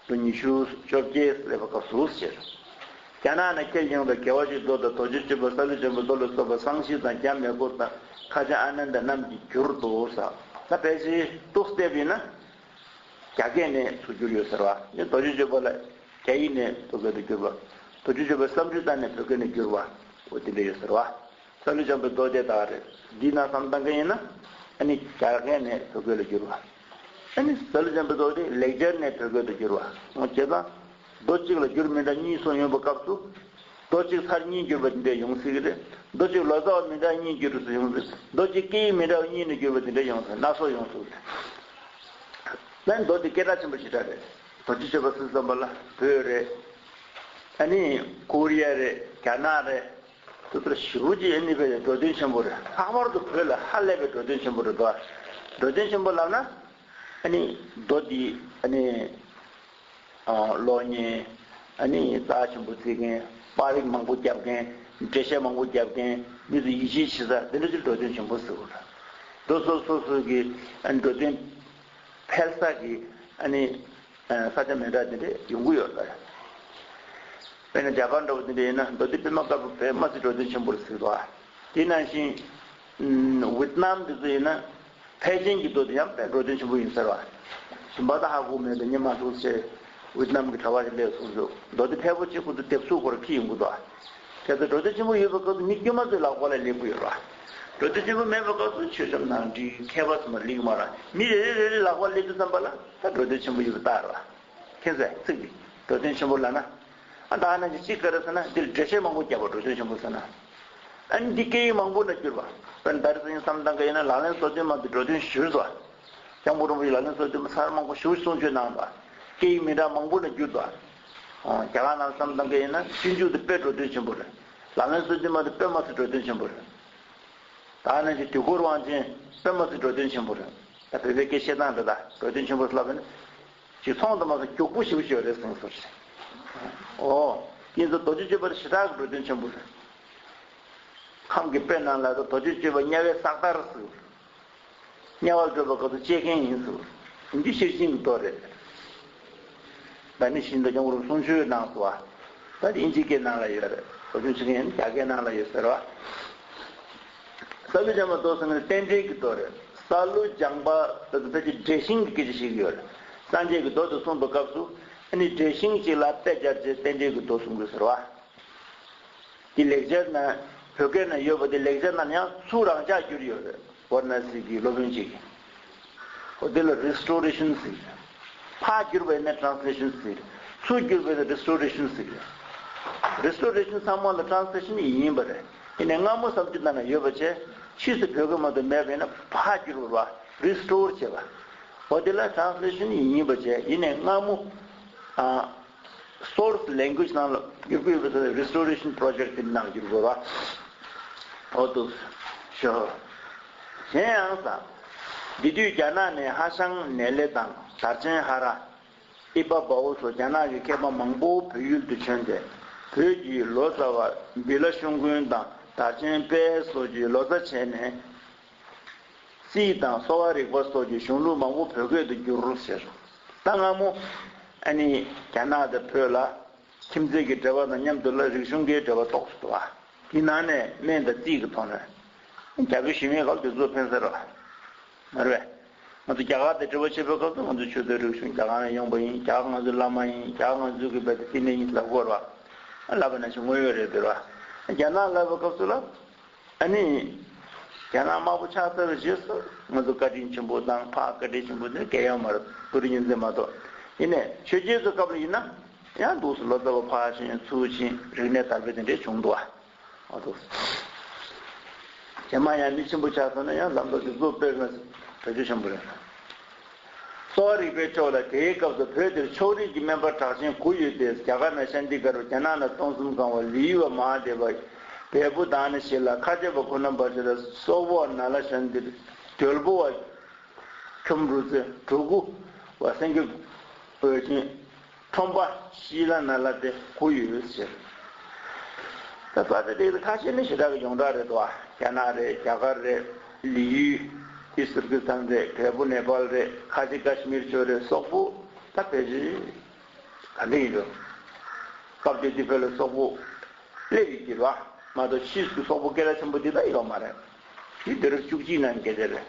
སུ། ལོ་ཉི་ཤུ་བཅོ་བརྒྱད་སླེབས་པའི་སྐབས་སུ་ཟེར། རྒྱ་ནག་ནས་ཁྱེར་ཡོང་བའི་དགེ་བ་བཞི་མདོ་དང་རྡོ་རྗེ་གཅོད་པ་ས་ལུ་འཇམ་པའི་མདོ་ལ་སོགས་པ་གསང་གཤིས་དང་རྒྱ་མེ་འཁོར་དང་ཁ་ཆེ་ཨ་ནནྡ་རྣམས་ཀྱིས་བསྒྱུར་ཏོ་ཟེར། ད་ཕལ་ཆེར་ཏོག་ཙམ་བལྟས་པ་ཡིན་ན། རྒྱ་སྐད་ནས་ཚུར་བསྒྱུར་ཡོད་ཟེར་བ། ནི་རྡོ་རྗེ་གཅོད་པ་ལ་རྒྱ་ཡིག་ནས་བོད་སྐད་དུ་བསྒྱུར་བ། རྡོ་རྗེ་གཅོད་པ་བསམ་གྲུབ་རྟ་ནས་བོད་སྐད་ནས་བསྒྱུར་བ། འོ་དེ་འདྲ་ཡོད་ཟེར་བ། ས་ལུ་འཇམ་པའི་མདོ་སྡེ་དག་རེད། འདི་ན་བསམ་བཏང་མཁན་ཡིན་ན། ཨ་ནི་རྒྱ་སྐད་ནས་བོད་སྐད་ལ་བསྒྱུར་བ། ཨ་ནི་ས་ལུ་འཇམ་པའི་མདོ་སྡེ་ལེགས་སྦྱར་ནས་བོད་སྐད་དུ་བསྒྱུར་བ། འོ་བྱས་ཙང་། མདོ་གཅིག་ལ་འགྱུར་མི་འདྲ་གཉིས་གསུངས་ཡོང་བའི་སྐབས་སུ། མདོ་གཅིག་ཚར་གཉིས་བསྒྱུར་བ་འདི་འདྲ་ཡོང་སྲིད་ཀྱི་རེད། མདོ་གཅིག་ལོ་ཙཱ་བ་མི་འདྲ་གཉིས་བསྒྱུར་སྲིད་ཡོང་སྲིད། མདོ་གཅིག་སྐད་ཡིག་མི་འདྲ་བ་གཉིས་ནས་བསྒྱུར་བ་འདི་འདྲ་ཡོང་སྲིད། སྣ་ཚོགས་ཡོང་སྲིད་ཀྱི་རེད། ད་མདོ་འདི་སྐད་གྲགས་ཆེན་པོ་ཞེ་དྲག་རེད། རྡོ་རྗེ་གཅོད་པ་ཟེར་ཙམ་པ་ལ་བོད་རེད། ཨ་ནི་ཀོ་རི་ཡ་རེད། རྒྱ་ནག་རེད། དེ་ཚོར་ཞེ་པོ་ཅིག་ཨ་ནི་བས་འགྲོ་དོན་ཆེན་པོ་རེད། ལྷག་པར་དུ་བོད་ལ་ཧ་ལས་པའི་འགྲོ་དོན་ཆེན་པོ་རེད་དོ། འགྲོ་དོན་ཆེན་པོ་ལབ་ན། ཨ་ནི་མདོ་འདི་ཨ་ནི། ཨ་གློག་བརྙན། ཨ་ནི་རྩ་ཆེན་པོ་བརྩི་མཁན། པར་རིས་མང་པོ་བརྒྱབ་མཁན། འགྲེལ་བཤད་མང་པོ་བརྒྱབ་མཁན། མི་ཚོ་ཡིད་ཆེས་བྱེད་ས་དེ་འདྲ་ཅིག་འགྲོ་དོན་ཆེན་པོ་ཟེར་བ་རེད། མདོ་སོ་སོ་སོ་གི་ཨ་ནི་འགྲོ་དོན་འཕེལ་ས་གི་ཨ་ནི་ས་ཆ་མི་འདྲ་དེ་འདྲ་ཡོང་གི་ཡོད་རེད། དཔེར་ན་ཇ་པན་འདྲ་བོ་དེ་འདྲ་ཡིན་ན། མདོ་སྡེ་པད་མ་དཀར་པོ་དཔེ་མ་སྲིད་འགྲོ་དོན་ཆེན་པོ་རེད་ཟེར་བ། དེ་ནང་བཞིན་ཝེད་ནམ་དེ་ཚོ་ཡིན་ན། ཕལ་ཆེན་གྱི་མདོ་དེ་ཡང་དཔེ་འགྲོ་དོན་ཆེན་པོ་ཡིན་ཟེར་བ། གཞན་པ་ད་ཧ་གོ་མེད་དེ་སྙན་མ་ཐུག་ཚེ། ཝེད་ནམ་གྱི་གྲྭ་པ་ཞིག་སླེབས་སོང་ཟེར། མདོ་དེ་ཕལ་པོ་ཆེ་ཁོ་ཚོ་དེབ་གཟུགས་སྐོར་འཁྱེར་ཡོང་གི་འདུག་དེ་ཚོ་འགྲོ་དོན་ཆེན་པོ་ཡོད་པའི་སྐབས་སུ་མི་དཀྱུས་མ་ཚོའི་ལག་པ་ལ་སླེབས་ཀྱི་ཡོད་རེད། འགྲོ་དོན་ཆེན་པོ་མེད་པའི་སྐབས་སུ་མཆོད་བཤམས་ནང་བྲིས། མཁས་པ་ཚོ་མར་སླེབས་ཀྱི་མ་རེད། མི་རེ་རེ་རེ་རེ་ལག་པ་སླེབས་དུས་ཙམ་པ་ལ་ད་འགྲོ་དོན་ཆེན་པོ་ཡོད་པ་རྟགས་རེད། མཁྱེན་གསལ་ཚིག་འདི་འགྲོ་དོན་ཆེན་པོ་ལབ་ན། ཨ་ད་ནང་བཞིན་གཅིག་ག་རེ་ཟེར་ན། འདིར་འགྲེལ་བཤད་མང་པོ་བརྒྱབ་པ་འགྲོ་དོན་ཆེན་པོ་ཟེར་ན། ཨ་ནི་འདི་སྐད་ཡིག་མང་པོ་ལ་བསྒྱུར་བ། དཔེར་ན་ད་རེས་ཚོ་ཡིན་བསམ་བཏང་གི་ཡིན་ན། ལག་ལེན་སོ་བདུན་མ་འདི་འགྲོ་དོན་ཞུས་སོ། སྐྱབས་མགོན་རིན་པོ་ཆེས་ལག་ལེན་སོ་བདུན་མ་ཚར་མང་པོ་ཞེ་པོ་གསུང་ཆོས་གནང་བ། སྐད་ཡིག་མི་འདྲ་མང་པོ་ལ་བསྒྱུར་བ། ཨོ་རྒྱ་གར་ནང་བསམ་བཏང་གི་ཡིན་ན། སྤྱོད་འཇུག་འདི་དཔེ་འགྲོ་དོན་ཆེན་པོ་རེད། ལག་ལེན་སོ་བདུན་མ་འདི་དཔེ་མ་སྲིད་འགྲོ་དོན་ཆེན་པོ་རེད། ད་ནང་བཞིན་དུས་འཁོར་དབང་ཆེན་དཔེ་མ་སྲིད་འགྲོ་དོན་ཆེན་པོ་རེད། ད་བོད་པའི་སྐད་བཤད་སྟངས་རེད། ད་འགྲོ་དོན་ཆེན་པོ་ལབ་ན། ཅིག་ཚོང་དུ་མ་སོང་མགྱོགས་པོ་ཞེ་པོ་ཞིག་རེད་གསུངས་སོ། ཨོ། ཡིན་ཙང་རྡོ་རྗེ་གཅོད་པ་ཞེ་དྲག་གི་འགྲོ་དོན་ཆེན་པོ་རེད། ཁམས་ཀྱི་དཔེ་ནང་ལ་ད་རྡོ་རྗེ་གཅོད་པ་དམྱལ་བའི་ས་ལྟར་ཟེར། དམྱལ་བར་འགྲོ་བའི་སྐབས་སུ་སྐྱེལ་མཁན་ཡིན་ཟེར། འདི་ཤེར་ཕྱིན་གྱི་མདོ་རེད། ད་ནི་ཤིན་ཏུ་སྐྱབས་མགོན་གསུང་ཆོས་གནང་སོང་བ། ད་དེ་ཨིན་ཇི་སྐད་ནང་ལ་ཡོད་རེད། ཨོ་ཆུང་ཆུང་ཡིན་རྒྱ་སྐད་ནང་ལ་ཡོད་ཟེར་བ། ས་བཅུ་ལྕམ་པ་མདོ་ཟེར་མཁན་རྟེན་འབྲེལ་གྱི་མདོ་རེད། ས་ལུ་ལྗང་པ་ད་ལྟ་ཅི་འགྲེལ་ཤིང་གི་སྐད་ཆ་ཞིག་ཡོད་རེད། སངས་རྒྱས་ཀྱི་མདོ་དེ་གསུངས་པའི་སྐབས་སུ། ཨ་ནི་འགྲེལ་ཤིང་གཅིག་ལ་དཔེ་སྦྱར་བྱས་རྟེན་འབྲེལ་གྱི་མདོ་གསུང་དགོས་ཟེར་བ། དེ་ལེགས་སྦྱར་ན། བོད་སྐད་ན་ཡོད་པ་དེ་ལེགས་སྦྱར་ན་ཡང་ཚུར་རང་འཇགས་བསྒྱུར་ཡོད་རེད། ཝཱ་ར་ཎ་སི་གི་སློབ་དཔོན་གཅིག་གིས། འོ་དེ་ལ་རི་སི་ཊོ་རེ་ཤན་ཟེར། ཕར་བསྒྱུར་བ་ཡིན་ན་ཊ་རན་སི་ལེ་ཤན་ཟེར། ཚུར་བསྒྱུར་བ་ཡིན་ན་རི་སི་ཊོ་རེ་ཤན་ཟེར། རི་སི་ཊོ་རེ་ཤན་ཚང་མ་ལ་ཊ་རན་སི་ལེ་ཤན་ཡིན་ཡིན་པ་རེད། ཡིན་ནའི་སྔ་མོ་བསམ་རྒྱུ་ནང་ན་ཡོད་པ་བྱས། ཕྱིས་སུ་བོད་སྐད་མ་གཏོགས་མེད་པ་ཡིན་ན་ཕར་བསྒྱུར་བ་རེད་བ། རི་སི་ཊོར་བྱས་པ། འོ་དེ་ལ་ཊ་རན་སི་ལེ་ཤན་ཡིན་ཡིན་པ་བྱས། ཡིན་ནའི་སྔ་མོ། ཨ། སོར་སི་ལེང་གུ་ཨེཇ་ནང་ལ་བསྒྱུར་དགོས་པའི་ཚེ་རི་སི་ཊོ་རེ་ཤན་པོ་རོ་ཇེག་ཊི་དེ་ནང་བསྒྱུར་དགོས་པ། འོ་འདུག་ཤོག་གཞན་ཡང་ས། འདི་དུས་རྒྱ་ནག་ནས་ཧ་ཤང་ནེ་ལེ་དང་དར་ཆེན་ཧ་ར། ཨི་པ་བའོ་སོགས་རྒྱ་ནག་གི་མཁས་པ་མང་པོ་བོད་ཡུལ་དུ་བྱོན་ཏེ། བོད་ཀྱི་ལོ་ཙཱ་བ་བི་ལ་ཤོང་ཀུན་དང་དར་ཆེན་དཔལ་སོགས་ཀྱིས་ལོ་ཙཱ་བྱས་ནས། རྩིས་དང་གསོ་བ་རིག་པ་སོགས་ཀྱི་གཞུང་ལུགས་མང་པོ་བོད་སྐད་དུ་བསྒྱུར་ཟེར། ད་སྔ་མོ་ཨ་ནི་རྒྱ་ནག་དང་བོད་ལ་ཁྱིམ་མཚེས་ཀྱི་འབྲེལ་བ་དང་མཉམ་དུ་ལ་རིག་གཞུང་གི་འབྲེལ་བ་རྟོགས་སུ་འདུག་བ། དེའི་ནང་ནས་སྨན་དང་རྩིས་ཀྱི་ཐོག་ནས་རྒྱ་བོད་ཞི་མོལ་སྐབས་དེ་ཚོ་ཕན་ས་རེད་བ། མ་རེད་པས། ང་ཚོ་རྒྱ་གར་དང་འབྲེལ་བ་བྱེད་པའི་སྐབས་སུ་ང་ཚོ་ཆོས་དང་རིག་གཞུང་རྒྱ་གར་ནས་ཡོང་པ་ཡིན། རྒྱ་གར་ང་ཚོའི་བླ་མ་ཡིན། རྒྱ་གར་ང་ཚོའི་གི་བལ་དུ་བསྟི་གནས་ཡིན་ལབ་དགོས་རེད་བ། ལབ་པ་ནང་བཞིན་དངོས་ཡོད་རེད་འདུག་ར། རྒྱ་ནག་ལབ་པའི་སྐབས་སུ་ལ། ཨ་ནི། རྒྱ་ནག་དམར་པོ་ཆགས་ཚར་བའི་རྗེས་སུ་ང་ཚོ་བཀའ་དྲིན་ཆེན་པོ་དང་ཕར་བཀའ་དྲིན་ཆེན་པོ་དེ་གལ་ཡོད་མ་རེད། ཀུ་རེ་ཉིན་མཚན་མ་གཏོགས། ཡིན་ནའི་ཆོས་རྒྱལ་ཚོའི་སྐབས་ལ་ཡིན་ན། ཡང་འདུག་སེ་ལོ་ཙཱ་བ་ཕར་ཕྱིན་ཚུར་ཕྱིན་རིག་གནས་དར་སྤེལ་དེ་འདྲས་བྱུང་འདུག་ཨ། འོ་འདུག་སེ། རྗེས་མ་ཡང་མི་ཆེན་པོ་ཆགས་སོང་ན་ཡང་ལམ་ལུགས་དེ་ཚོ་སྤེལ་ན་བེད་སྤྱོད་ཆེན་པོ་རེད། གསོ་བ་རིག་པའི་ཕྱོགས་ལ་དེའི་སྐབས་སུ་བོད་འདིར་ཕྱོགས་རིས་ཀྱི་སྨན་པ་གྲགས་ཅན་དགུ་ཡོད་དེ། རྒྱ་གར་ན་ཤཱནྟི་གར་བ། རྒྱ་ནག་ན་སྟོང་གསུམ་གང་བ། ལི་ཡུལ་བ་མ་ཧཱ་དེ་བ། བལ་པོ་དྷ་ན་ཤི་ལ། ཁ་ཆེ་བ་ཁོ་ན་བ་ཤི་ལ། སོག་པོ་བ་ན་ལ་ཤཱནྟི། དོལ་པོ་བ་ཁྱོམ་རུ་ཙེ། གྲུ་གུ་བ་སེང་གེ་འོད་ཅན། ཁྲོམ་པ་ཤི་ལ་ན་ལ་དེ་དགུ་ཡོད་ཟེར། ད་ད་ལྟ་དེ་ཁ་ཤས་ནི་ཞེ་དྲག་གི་ཡོངས་གྲགས་རེད་དོ། རྒྱ་ནག་རེད། རྒྱ་གར་རེད། ལི་ཡུལ། དེ་སུར་ཀི་སི་ཐན་རེད། བལ་པོ་ནེ་པཱལ་རེད། ཁ་ཆེ་ཀ་ཤི་མིར་ཕྱོགས་རེད། སོག་པོ་ད་ཕལ་ཆེར་ག་འདྲ་ཡིན་འགྲོ། སྐབས་དེ་དུས་བོད་ལ་སོག་པོ་སླེབས་ཡོད་ཀྱི་རེད་བ། མ་གཏོགས་ཕྱིས་སུ་སོག་པོ་སྐད་གྲགས་ཆེན་པོ་དེ་ད་ཡོད་མ་རེད། དེ་དུས་རབས་བཅུ་གཅིག་ནང་སྐད་ཆ་རེད།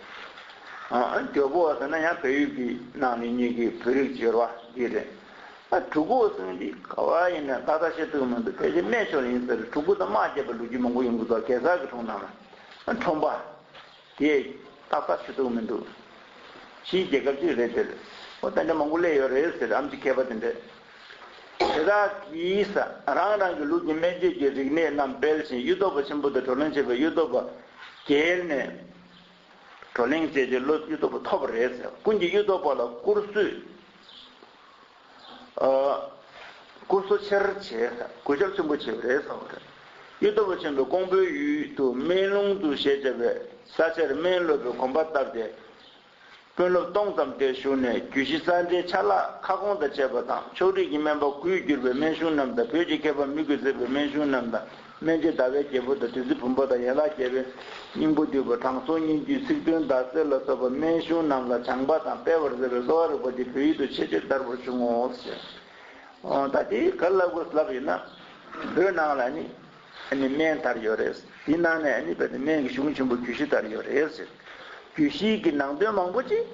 ཨ་ཨ་དོལ་པོ་བ་ཟེར་ན་ཡང་བལ་ཡུལ་གྱི་ནང་ནས་ཉིད་ཀྱི་བོད་རིགས་སྦྱོར་བ་འདི་རེད། ཨ་གྲུ་གུ་བ་ཟེར་ན་འདི་ག་བ་ཡིན་ན་ཏག་ཏག་ཤེས་ཐུབ་མི་འདུག་ཕལ་ཆེར་སྨད་ཕྱོགས་ཡིན་ཟེར། གྲུ་གུ་དང་དམག་རྒྱབ་པའི་ལོ་རྒྱུས་མང་པོ་ཡོང་གི་འདུག་གེ་སར་གྱི་སྒྲུང་ནང་ལ། ཨ་ཁྲོམ་པ། དེ་ཏག་ཏག་ཤེས་ཐུབ་མི་འདུག་ཕྱིའི་རྒྱལ་ཁབ་ཅིག་རེད་དེར། ཨོ་ད་འདྲ་མང་པོ་སླེབས་ཡོད་རེད་ཟེར། ཨམ་ཆི་མཁས་པ་དེ་འདྲས། དེ་དག་གིས་རང་རང་གི་ལུགས་ཀྱི་སྨན་བཅོས་ཀྱི་རིག་གནས་རྣམས་སྤེལ་ཞིང་གཡུ་ཐོག་པ་ཆེན་པོ་དང་བགྲོ་གླེང་བྱས་པས། གཡུ་ཐོག་པ་རྒྱལ་ནས་བགྲོ་གླེང་བྱས་རྗེས་སློབ་གཡུ་ཐོག་པ་ཐོབ་པ་རེད་ཟེར། ཀུན་གྱིས་གཡུ་ཐོག་པ་ལ་བཀུར་གསོས། ཨ། སྐུ་གཟུགས་ཆེར་བྱས། གུས་ཞབས་ཆེན་པོ་བྱས་པ་རེད་གསུངས་པ་རེད། གཡུ་ཐོག་པ་ཆེན་པོས་ཀོང་པོའི་ཡུལ་དུ་སྨན་ལུང་དུ་ཞེས་བྱ་བའི་ས་ཆར་སྨན་སློབ་པའི་དགོན་པ་བཏབ་སྟེ། དཔོན་སློབ་སྟོང་ཙམ་དེར་བཞུགས་ནས་རྒྱུད་བཞི་རྩ་འགྲེལ་ཆ་ལག་ཁ་སྐོང་དང་བཅས་པ་དང་། ཕྱོགས་རིས་ཀྱི་སྨན་པ་དགུས་བསྒྱུར་བའི་སྨན་གཞུང་རྣམས་དང་། བོད་ཀྱི་མཁས་པ་མི་དགོས་མཛད་པའི་སྨན་གཞུང་རྣམས་དང་། སྨན་རྗེ་ཟླ་བའི་རྒྱལ་པོ་དང་། བདུད་རྩི་བུམ་པ་དང་། ཡན་ལག་བརྒྱད་པའི་སྙིང་པོ་བསྡུས་པ། དྲང་སྲོང་སྙན་བརྒྱུད། ཚིག་བདུན་ཟླ་གསེར་ལ་སོགས་པ་སྨན་གཞུང་རྣམས་ལ་སྦྱངས་པ་དང་སྤེལ་བར་མཛད་པའི་གསོ་བ་རིག་པ་འདི་བོད་ཡུལ་དུ་ཆེས་ཆེར་དར་བར་བྱུང་ངོ་ཞེས། ཨོ་ད་དེ་ག་ལབ་དགོས་ལབ་ཡིན་ན། བོད་ནང་ལ་ནི་ཨ་ནི་སྨན་དར་ཡོད་རེད། དེ་ནང་ནས་ཨ་ནི་བོད་དུ་སྨན་གྱི་གཞུང་ཆེན་པོ་རྒྱུད་བཞི་དར་ཡོད་རེད་ཟེར། རྒྱུད་བཞི་གི་ནང་དོན་མང་པོ་ཅིག་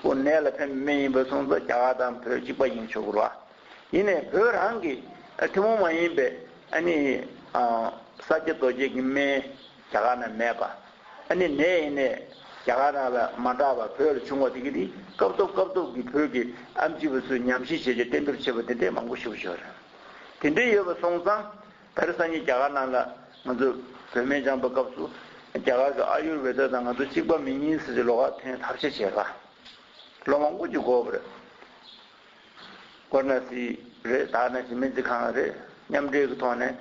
ཁོ་ནད་ལ་ཕན་པའི་སྨན་ཡིན་པ་སོང་ཙང་རྒྱ་གར་དང་བོད་གཅིག་པ་ཡིན་ཆོག་གི་རེད་བ། ཡིན་ནའི་བོད་རང་གི་ཨ་ཐུན་མོང་མ་ཡིན་པའི་ཨ་ནི་ཨ་ས་སྐྱ་རྡོ་རྗེ་གི་སྨན་རྒྱ་གར་ནང་མེད་པ། ཨ་ནི་ནད་ཡིན་ནའི་རྒྱ་གར་ནང་ལ་མ་དྲག་པ་བོད་ལ་བྱུང་བ་དེ་གི་དེ་སྐབས་ཐོག་སྐབས་ཐོག་གི་བོད་ཀྱི་ཨེམ་ཆི་བ་ཚོས་ཉམས་ཞིབ་བྱས་རྗེས་གཏན་འབེབས་བྱས་པ་དེ་འདྲའི་མང་པོ་ཞིག་ཡོད་རེད། དེ་འདྲའི་ཡོད་པ་སོང་ཙང་ད་རེས་སང་ཉིན་རྒྱ་གར་ནང་ལ་ང་ཚོ་བོད་སྨན་སྦྱངས་པའི་སྐབས་སུ་རྒྱ་གར་གྱི་ཨ་ཡུར་ཝེ་ད་དང་ང་ཚོ་གཅིག་པ་མིན་ཟེར་གྱི་ལོགས་ཀ་ཐོན་ཐབས་ཤེས་བྱས་པ། ལོ་མང་པོ་ཅིག་འགོར་བ་རེད། ཀོ་ར་ན་སི་རེད། ད་ནང་བཞིན་སྨན་རྩིས་ཁང་རེད། མཉམ་འབྲེལ་གྱི་ཐོག་ནས་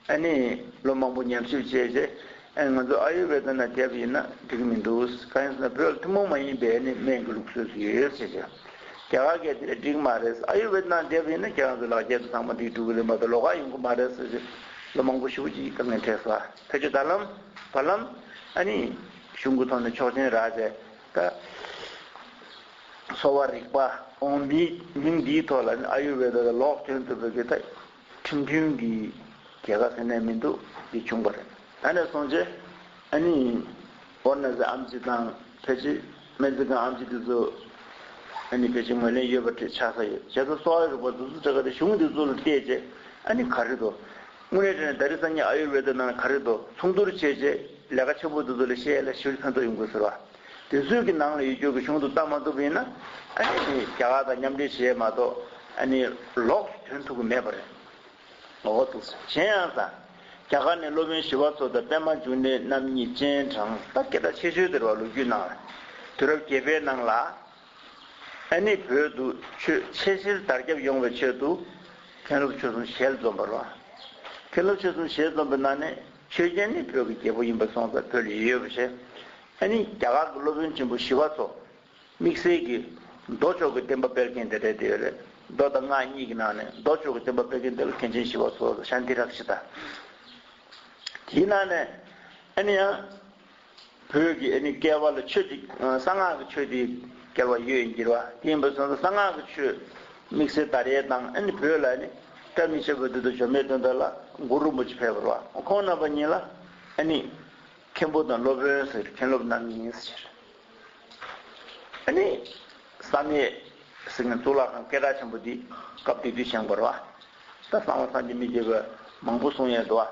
ཨ་ནི་ལོ་མང་པོ་ཉམས་ཞིབ་བྱས་རྗེས་ཨ་ནི་ང་ཚོ་ཨ་ཡུར་ཝེ་ད་ནང་བསྡད་པ་ཡིན་ན་འགྲིག་གི་མི་འདུག་གང་ཡིན་ཟེར་ན་བོད་ལ་ཐུན་མོང་མ་ཡིན་པའི་ཨ་ནི་སྨན་གྱི་ལུགས་སྲོལ་ཞིག་ཡོད་ཟེར་བྱས། རྒྱ་གར་གྱིས་དེ་འདྲ་འགྲིག་མ་རེད། ཨ་ཡུར་ཝེ་ད་ནང་བསྡད་པ་ཡིན་ན་ཁྱེད་རང་ཚོ་ལག་འཁྱེར་དང་ཚང་མ་འགྲིག་འགྲོ་གི་རེད་མ་གཏོགས་ལོགས་ཀ་ཡོང་གི་མ་རེད་ཟེར་བྱས་ལོ་མང་པོ་ཞེ་པོ་ཅིག་དཀའ་ངལ་འཕྲད་སོང་། ཕལ་ཆེར་ད་ལམ་བར་ལམ་ཨ་ནི་གཞུང་གི་ཐོག་ནས་ཆོག་མཆན་རག་རྗེས་ད། གསོ་བ་རིག་པ་འོང་མིའི་མིང་འདིའི་ཐོག་ལ་ནི་ཨ་ཡུར་ཝེ་ད་ལ་ལོག་ཐོན་ཐུབ་པའི་གི་ད་ཁྲིམས་མཐུན་གྱི་རྒྱལ་ཁ་ཟེར་ནས་མི་འདུག་འདི་བྱུང་བ་རེད། ད་ནས་སོང་རྗེས་ཨ་ནི་ཨོ་ན་ཟེ་ཨམ་ཆི་དང་ཕལ་ཆེར་སྨན་རྩིས་ཁང་ཨམ་ཆི་དེ་ཚོ་ཨ་ནི་ཕལ་ཆེར་ངོས་ལེན་ཡོད་པ་འདྲ་ཆགས་ས་ཡོད། བྱས་ཙང་གསོ་བ་རིག་པ་འདི་ཚོ་དྲ་ག་རེ་གཞུང་འདི་ཚོ་ལ་བལྟས་རྗེས་ཨ་ནི་ག་རེ་འདུག་དངོས་གནས་དྲང་གནས་ད་རེས་སང་ཉིན་ཨ་ཡུར་ཝེ་ད་ནང་ལ་ག་རེ་འདུག་མཚུངས་བསྡུར་བྱས་རྗེས་ལས་ཀ་ཆེན་པོ་འདི་ཚོ་ལ་བཤད་ལ་ཞིབ་ཕན་ཐོགས་ཡོང་དགོས་ཟེར་བ། དེ་ཚོའི་གི་ནང་ལ་ཡོད་རྒྱུ་གི་གཞུང་དུ་བལྟ་མ་ཐུབ་པ་ཡིན་ན་ཨ་ནི་རྒྱ་གར་དང་མཉམ་འབྲེལ་བྱས་མ་གཏོགས་ཨ་ནི་ལོགས་སུ་ཐོན་ཐུབ་ཀྱི་མེད་པ་རེད། འོ་འདུག་ཟེར། གཞན་ཡང་ད་རྒྱ་གར་ནས་སློབ་དཔོན་ཞི་བ་འཚོ་དང་པདྨ་འབྱུང་གནས་རྣམ་གཉིས་སྤྱན་དྲངས། ད་སྐད་གྲགས་ཆེ་ཤོས་དེ་རེད་བ། ལོ་རྒྱུས་ནང་ལ་དུས་རབས་བརྒྱད་པའི་ནང་ལ། ཨ་ནི་བོད་དུ་ཆོས་ཆེས་ཆེར་དར་ཁྱབ་ཡོང་བའི་ཆེད་དུ་མཁན་སློབ་ཆོས་གསུམ་ཞལ་འཛོམས་པ་རེད། མཁན་སློབ་ཆོས་གསུམ་ཞལ་འཛོམས་པའི་ནང་ནས་ཆོས་རྒྱལ་ནི་བོད་ཀྱི་རྒྱལ་པོ་ཡིན་པ་སོང་ཙང་བོད་ལ་ཡོད་པ་བྱས། ཨ་ནི་རྒྱ་གར་གྱི་སློབ་དཔོན་ཆེན་པོ་ཞི་བ་འཚོ། དམིགས་བསལ་གྱིས་མདོ་ཕྱོགས་ཀྱི་བསྟན་པ་སྤེལ་མཁན་དེ་འདྲ་དེ་ཡོད་རེད། མདོ་དང་སྔགས་གཉིས་ཀྱི་ནང་ནས་མདོ་ཕྱོགས་ཀྱི་བསྟན་པ་སྤེལ་མཁན་དེ་ལ་མཁན་ཆེན་ཞི་བ་འཚོ་ཤཱནྟི་རཀྵི་ཏ། དེའི་ནང་ནས་ཨ་ནི་ཡང་། བོད་ཀྱི་ཨ་ནི་སྐལ་བ་ལ་ཆོས་ཀྱི་གསང་སྔགས་ཀྱི་ཆོས་དེ་སྐལ་བ་ཡོད་ཡིན་གྱི་རེད་བ། དེ་ཡིན་པ་སོང་ཙང་གསང་སྔགས་ཀྱི་ཆོས་དམིགས་བསལ་དར་ཡས་དང་ཨ་ནི་བོད་ལ་ཨ་ནི་བཀྲ་མི་ཤིས་པ་འདི་དང་འབྱོར་མེད་དོན་དག་ལ་གུ་རུ་རིན་པོ་ཆེ་ཕེབས་པ་རེད་བ། ཁོང་རྣམ་པ་གཉིས་ལ་ཨ་ནི་མཁན་པོ་དང་སློབ་དཔོན་ཟེར་མཁན་སློབ་རྣམ་གཉིས་ཟེར། ཨ་ནི་བསམ་ཡས་ཟེར་མཁན་གཙུག་ལག་ཁང་སྐད་གྲགས་ཆེན་པོ་འདི་སྐབས་དེ་དུས་བཞེངས་པ་རེད་བ། ད་གསང་བ་སངས་རྒྱས་མི་བརྗེད་པ་མང་པོ་གསུང་ཡས་འདུག་བ།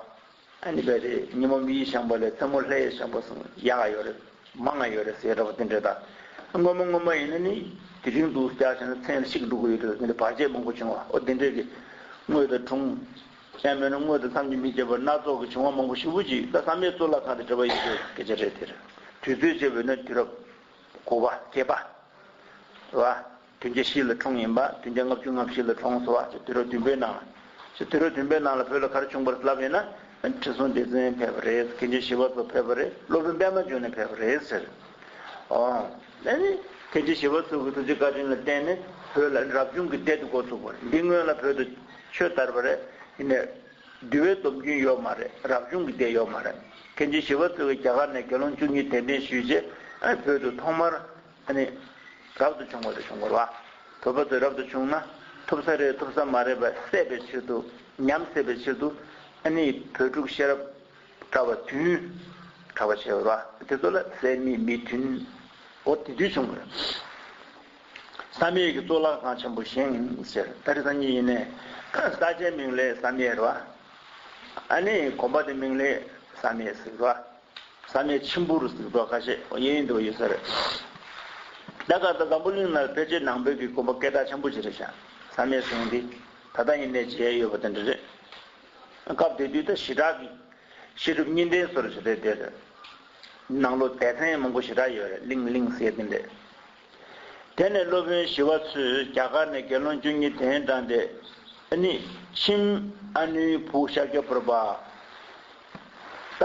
ཨ་ནི་བས་དེ་ཉིན་མོ་མི་ཡི་བཞེངས་པ་ལས་མཚན་མོ་ལྷ་ཡི་བཞེངས་པ་གསུང་ཡག་ག་ཡོད་རེད། མང་ང་ཡོད་རེད་ཟེར་འདྲ་པོ་དེ་འདྲ་དང་། སྔོན་མ་སྔོན་མ་ཡིན་ན་ནི་དེ་རིང་འདུག་བྱས་ན་མཚན་ལ་ཤིག་འགྲོ་གི་ཡོད་རེད། དེ་འདྲ་བར་ཆད་མང་པོ་བྱུང་བ། ཨོ་དེ་འདྲས་ཀྱི་དངོས་དང་གྲུང་། ཡང་མིན་ན་དངོས་དང་མཚམས་ཀྱི་མི་བརྗེད་པ་སྣ་ཚོགས་ཀྱི་བྱུང་བ་མང་པོ་ཞེ་པོ་ཅིག་ད་བསམ་ཡས་གཙུག་ལག་ཁང་དེ་འདྲ་པོ་ཡིན་པའི་སྐད་ཆ་རེད། དེར་དུས་ཚོད་བྱས་པས་ན་དུས་རབས་དགུ་པ་བརྒྱད་པ། རེད་བ། དུས་རྒྱུན་བཞི་ལ་འཁྲུངས་ཡིན་པ། དུས་རྒྱུན་ལྔ་བཅུ་ང་བཞི་ལ་འཁྲུངས་སོང་བ། དུས་རབས་བདུན་པའི་ནང་ལ། དུས་རབས་བདུན་པའི་ནང་ལ་བོད་ལ་ག་རེ་བྱུང་པ་རེད་ལབ་ཡིན་ན། ཁྲི་སྲོང་ལྡེ་བཙན་ཕེབས་པ་རེད། མཁན་ཆེན་ཞི་བ་འཚོ་ཕེབས་པ་རེད། སློབ་དཔོན་པདྨ་འབྱུང་གནས་ཕེབས་པ་རེད་ཟེར། ཨོ། ཨ་ནི་མཁན་ཆེན་ཞི་བ་འཚོ་གི་ཐུགས་རྗེ་བཀའ་དྲིན་ལ་བརྟེན་ནས་བོད་ལ་རབ་བྱུང་གི་སྡེ་དེ་འགོ་ཚུགས་པ་རེད། འདི་སྔོན་ལ་བོད་དུ་ཆོས་དར་བ་རེད། ཡིན་ནའི་འདུལ་བའི་སྡོམ་རྒྱུན་ཡོད་མ་རེད། རབ་བྱུང་གི་སྡེ་ཡོད་མ་རེད། མཁན་ཆེན་ཞི་བ་འཚོ་གིས་རྒྱ་གར་ནས་དགེ་སློང་བཅུ་གཉིས་གདན་འདྲེན་ཞུས་རྗེས་ཨ་ནི་བོད་དུ་ཐོག་མར། ཨ་ནི། རབ་ཏུ་བྱུང་བ་དེ་བྱུང་བ་རེད་བ། བོད་པ་ཚོས་རབ་ཏུ་བྱུང་ན་ཐུབ་ས་རེད་ཐུབ་ས་མ་རེད་པ་སད་པའི་ཕྱིར་དུ། ཉམས་སད་པའི་ཕྱིར་དུ། ཨ་ནི་བོད་ཕྲུག་ཤེས་རབ་གྲྭ་པ་བདུན་གྲྭ་པ་བྱས་པ་རེད་བ། དེ་ཚོ་ལ་སད་མི་མི་བདུན། འོ་དེ་དུས་བྱུང་བ་རེད། བསམ་ཡས་ཀྱི་གཙུག་ལག་ཁང་ཆེན་པོ་བཞེངས་ཟེར། ད་རེས་སང་ཉིན་ཡིན་ནའི་ས་ཆའི་མིང་ལ་བསམ་ཡས་རེད་བ། ཨ་ནི་དགོན་པ་དེ་མིང་ལ་བསམ་ཡས་ཟེར་བ། བསམ་ཡས་མཆིམས་ཕུར་ཟེར་བ་ཁ་ཤས་དབྱིན་ཡིག་འདྲ་པོ་ཡོད་ས་རེད། ད་ག་ད་འཛམ་བུ་གླིང་ནང་ཕལ་ཆེར་ནང་པའི་གི་དགོན་པ་སྐད་གྲགས་ཆེན་པོ་ཅིག་རེད་ཤག་བསམ་ཡས་ཟེར་མཁན་འདི་ད་ལྟ་ཡིན་ནའི་མཇལ་ཡོད་པ་དེ་འདྲ་རེད། སྐབས་དེ་དུས་ད་ཞི་དྲག་གི་བཤད་སྒྲུབ་གཉིས་ལྡན་བཟོ་འདྲ་ཞིག་རེད་དེ། ནང་ལོགས་སྡེ་ཚན་མང་པོ་ཞེ་དྲག་ཡོད་རེད། གླིང་གླིང་ཟེར་དེ་འདྲས། དེ་ནས་སློབ་དཔོན་ཞི་བ་འཚོས་རྒྱ་གར་ནས་དགེ་སློང་བཅུ་གཉིས་གདན་དྲངས་ཏེ། ཨ་ནི་མཆིམས་ཨ་ནུའི་བུ་ཤཱཀྱ་ཕོར་པ། ད་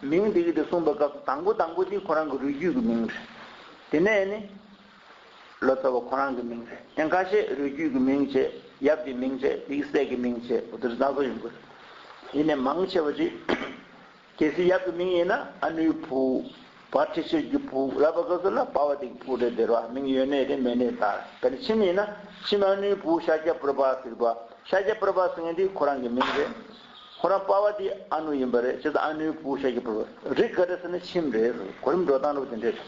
མིང་འདི་གི་དེ་གསུངས་པའི་སྐབས་སུ་དང་པོ་དང་པོ་དེ་ཁོ་རང་གི་རུས་རྒྱུད་ཀྱི་མིང་རེད། དེ་ནས་ཨ་ནི་ལོ་ཙཱ་བ་ཁོ་རང་གི་མིང་རེད། དེ་ཁ་ཤས་རུས་རྒྱུད་ཀྱི་མིང་བྱས། ཡབ་ཀྱི་མིང་བྱས། དེ་གི་སྲས་ཀྱི་མིང་བྱས། འོ་དེ་རུ་ཙང་ཙོ་ཡོང་གི་རེད། ཡིན་ནའི་མང་ཆེ་བ་ཅིག་གལ་སྲིད་ཡབ་ཀྱི་མིང་ཡིན་ན་ཨ་ནུའི་བུ། བ་ཁྲི་ཤེར་གྱི་བུ་ལབ་པ་སྐབས་སུ་ལ་པ་བ་དེ་གི་བུ་རེད་དེ་རེད་བ། མིང་ཡོད་ནའི་རེད་མེད་ནའི་རེད། ད་ནི་མཆིམས་ཡིན་ན་མཆིམས་ཨ་ནུའི་བུ་ཤཱཀྱ་ཕོར་པ་ཟེར་བ། ཤཱཀྱ་ཕོར་པ་ཟེར་མཁན་དེ་ཁོ་རང་གི་མིང་རེད། ཁོ་རང་པ་བ་དེ་ཨ་ནུ་ཡིན་པ་རེད། བྱས་ཙང་ཨ་ནུའི་བུ་ཤཱཀྱ་ཕོར་པ། རིགས་ག་རེ་ཟེར་ན་མཆིམས་རེད། གོ་རིམ་འགྲོ་སྟངས་འདྲ་པོ་དེ་འདྲས་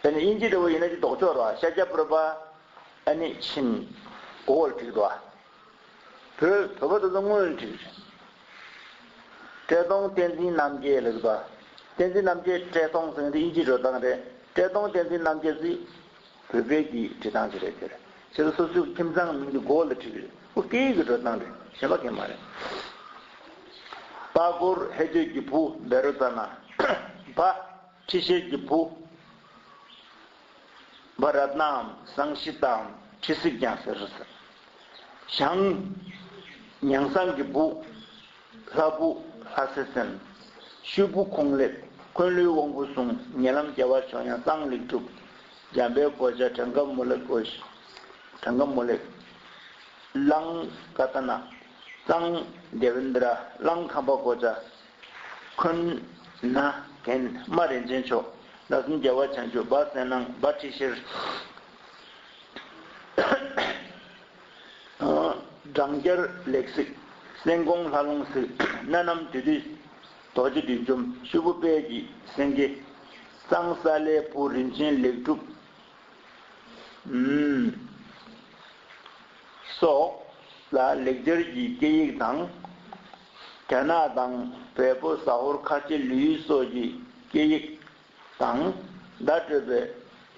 རེད། དེ་ནས་དབྱིན་ཇི་འདྲ་པོ་ཡིན་ན་ཅིག་ལྡོག་ཕྱོགས་རེད་བ། ཤཱཀྱ་ཕོར་པ། ཨ་ནི་མཆིམས། གོ་བོ་ལ་བྲིས་འདུག་བ། བོད་བོད་པ་དེ་ཚོ་དངོས་གནས་བྲིས། བཀྲས་མཐོང་བསྟན་འཛིན་རྣམ་རྒྱལ་ལབ་འདུག་བ། བསྟན་འཛིན་རྣམ་རྒྱལ། བཀྲས་མཐོང་ཟེར་མཁན་དེ་དབྱིན་ཇིའི་འགྲོ་སྟངས་རེད། བཀྲས་མཐོང་བསྟན་འཛིན་རྣམ་རྒྱལ་ཟེར་བོད་པའི་གི་བྲིས་སྟངས་ཅིག་རེད་དེ། བྱས་ཙང་སོ་སོའི་ཁྱིམ་ཚང་གི་མིང་དེ་གོ་བོ་ལ་བྲིས་པ་རེད། ཁོ་སྐད་ཡིག་གི་འགྲོ་སྟངས་རེད། གཞན་པ་གང་ཡང་མ་རེད། པ་གོར་ཧེ་ཏོས་ཀྱི་བུ་བཻ་རོ་ཙ་ན། བ། ཁྲི་ཤེར་གྱི་བུ། བ་རཏྣའམ་སང་ཤི་ཏའམ་ཁྲི་སིག་ཀྱང་ཟེར་ཟེར། ཞང་། ཉང་སང་གི་བུ། ལྷ་བུ་ལྷ་སེ་བཙན། ཤུ་བུ་ཁོང་ལེབ། འཁོན་ལོའི་དབང་པོ་བཟུང་། ཉེ་ལམ་རྒྱལ་བ་ཆོས་དབྱངས་གཙང་ལེགས་གྲུབ། འཇམ་དཔལ་གོ་ཆ་བྲང་ཁ་མུ་ལེ་གོ། བྲང་ཁ་མུ་ལེ། གླང་ཀ་ཏ་ན། གཙང་དེ་བེན་དྲ། གླང་ཁམས་པ་གོ་ཆ། འཁོན་ན་རྒན། རྨ་རིན་ཆེན་མཆོག། ལྷ་སྲུང་རྒྱལ་བ་བྱང་ཆུབ། བ་སེང་ནང་། བ་ཁྲི་ཤེར། སྦྲང་རྒྱལ་ལེགས་གཟིགས། སེང་གོང་ལྷ་ལུང་གཟིགས། སྣ་ནམ་དེ་དུས་རྡོ་རྗེ་བདུད་འཇོམས། ཤུ་བུ་དཔལ་གྱི་སེང་གེ། གཙང་ས་ལའི་བུ་རིན་ཆེན་ལེགས་གྲུབ། ཨུམ། སོགས་ལ་ལེགས་སྦྱར་གྱི་སྐད་ཡིག་དང་། རྒྱ་ནག་དང་བལ་པོ་ཟ་ཧོར་ཁ་ཆེ་ལུའུ་སོགས་ཀྱི་སྐད་ཡིག་དང་། བརྡ་སྤྲོད་པའི་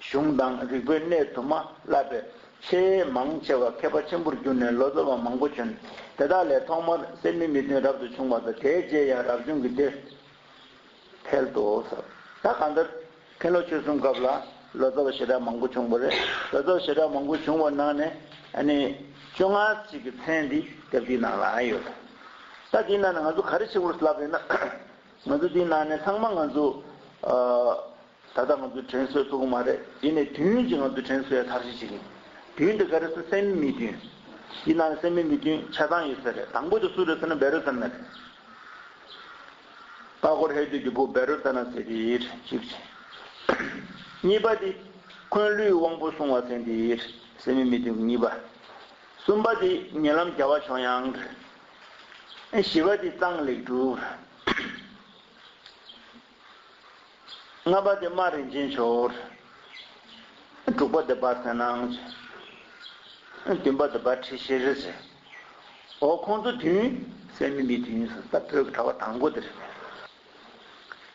གཞུང་དང་རིག་པའི་གནས་དུ་མ་བསླབ་པའི་ཆེས་མང་ཆེ་བ་མཁས་པ་ཆེན་པོར་གྱུར་ནས་ལོ་ཙཱ་བ་མང་པོ་བྱོན། དེ་དག་ལས་ཐོག་མར་སད་མི་མི་བདུན་རབ་ཏུ་བྱུང་བ་དང་། དེའི་རྗེས་ཡང་རབ་བྱུང་གི་སྡེ། འཕེལ་ཏོ་ཟེར། ད་གང་ལྟར་མཁན་སློབ་ཆོས་གསུམ་སྐབས་ལ་ལོ་ཙཱ་བ་ཞེ་དྲག་མང་པོ་བྱུང་བ་རེད། ལོ་ཙཱ་བ་ཞེ་དྲག་མང་པོ་བྱུང་བ་ནང་ནས་ཨ་ནི་བཅོ་ལྔ་ཞིག་གི་མཚན་འདི་དེབ་འདིའི་ནང་ལ་ཡོད། ད་འདིའི་ནང་ནས་ང་ཚོ་ག་རེ་ཤེས་དགོས་ལབ་ཡིན་ན། ང་ཚོ་འདིའི་ནང་ནས་ཚང་མ་ང་ཚོ་ཨ། ད་ལྟ་ང་ཚོ་དྲན་གསོ་ཐུབ་ཀྱི་མ་རེད། ཡིན་ནའི་དུས་ཀྱིས་ང་ཚོ་དྲན་གསོ་ཡ་ཐབས་ཤེས་བྱེད་ཀྱི་ཡིན། དུས་འདི་ག་རེ་ཟེར་སད་མི་མི་བདུན། འདི་ནང་ནས་སད་མི་མི་བདུན་ཆ་ཚང་ཡོད་ས་རེད། དང་པོ་དེ་སུ་རེད་ཟེར་ན་བཻ་རོ་ཙ་ན་རེད། པ་སྒོར་ཧེ་དུ་རྒྱུ་བུ་བེ་རོ་ཙ་ན་ཟེར་དེ་ཡིར་གཅིག་བྱས། གཉིས་པ་དེ་འཁོན་ལུས་དབང་པོ་སྲུང་བ་ཟེར་དེ་ཡིར་སེམས་མི་མི་དུ་གཉིས་པ། གསུམ་པ་དེ་ཉེ་ལམ་རྒྱལ་བ་ཆོས་དབྱངས། བཞི་པ་དེ་གཙང་ལེགས་གྲུབ། ལྔ་པ་དེ་རྨ་རིན་ཆེན་མཆོག། དྲུག་པ་དེ་པ་སེ་ནང་། བདུན་པ་དེ་པ་ཁྲི་ཤེས་རེ་ཟེར། འོ་ཁོང་ཚོ་བདུན་སེམས་མི་མི་བདུན་ཟེར་ད་བོད་ཀྱི་གྲྭ་པ་དང་པོ་དེ་རེད།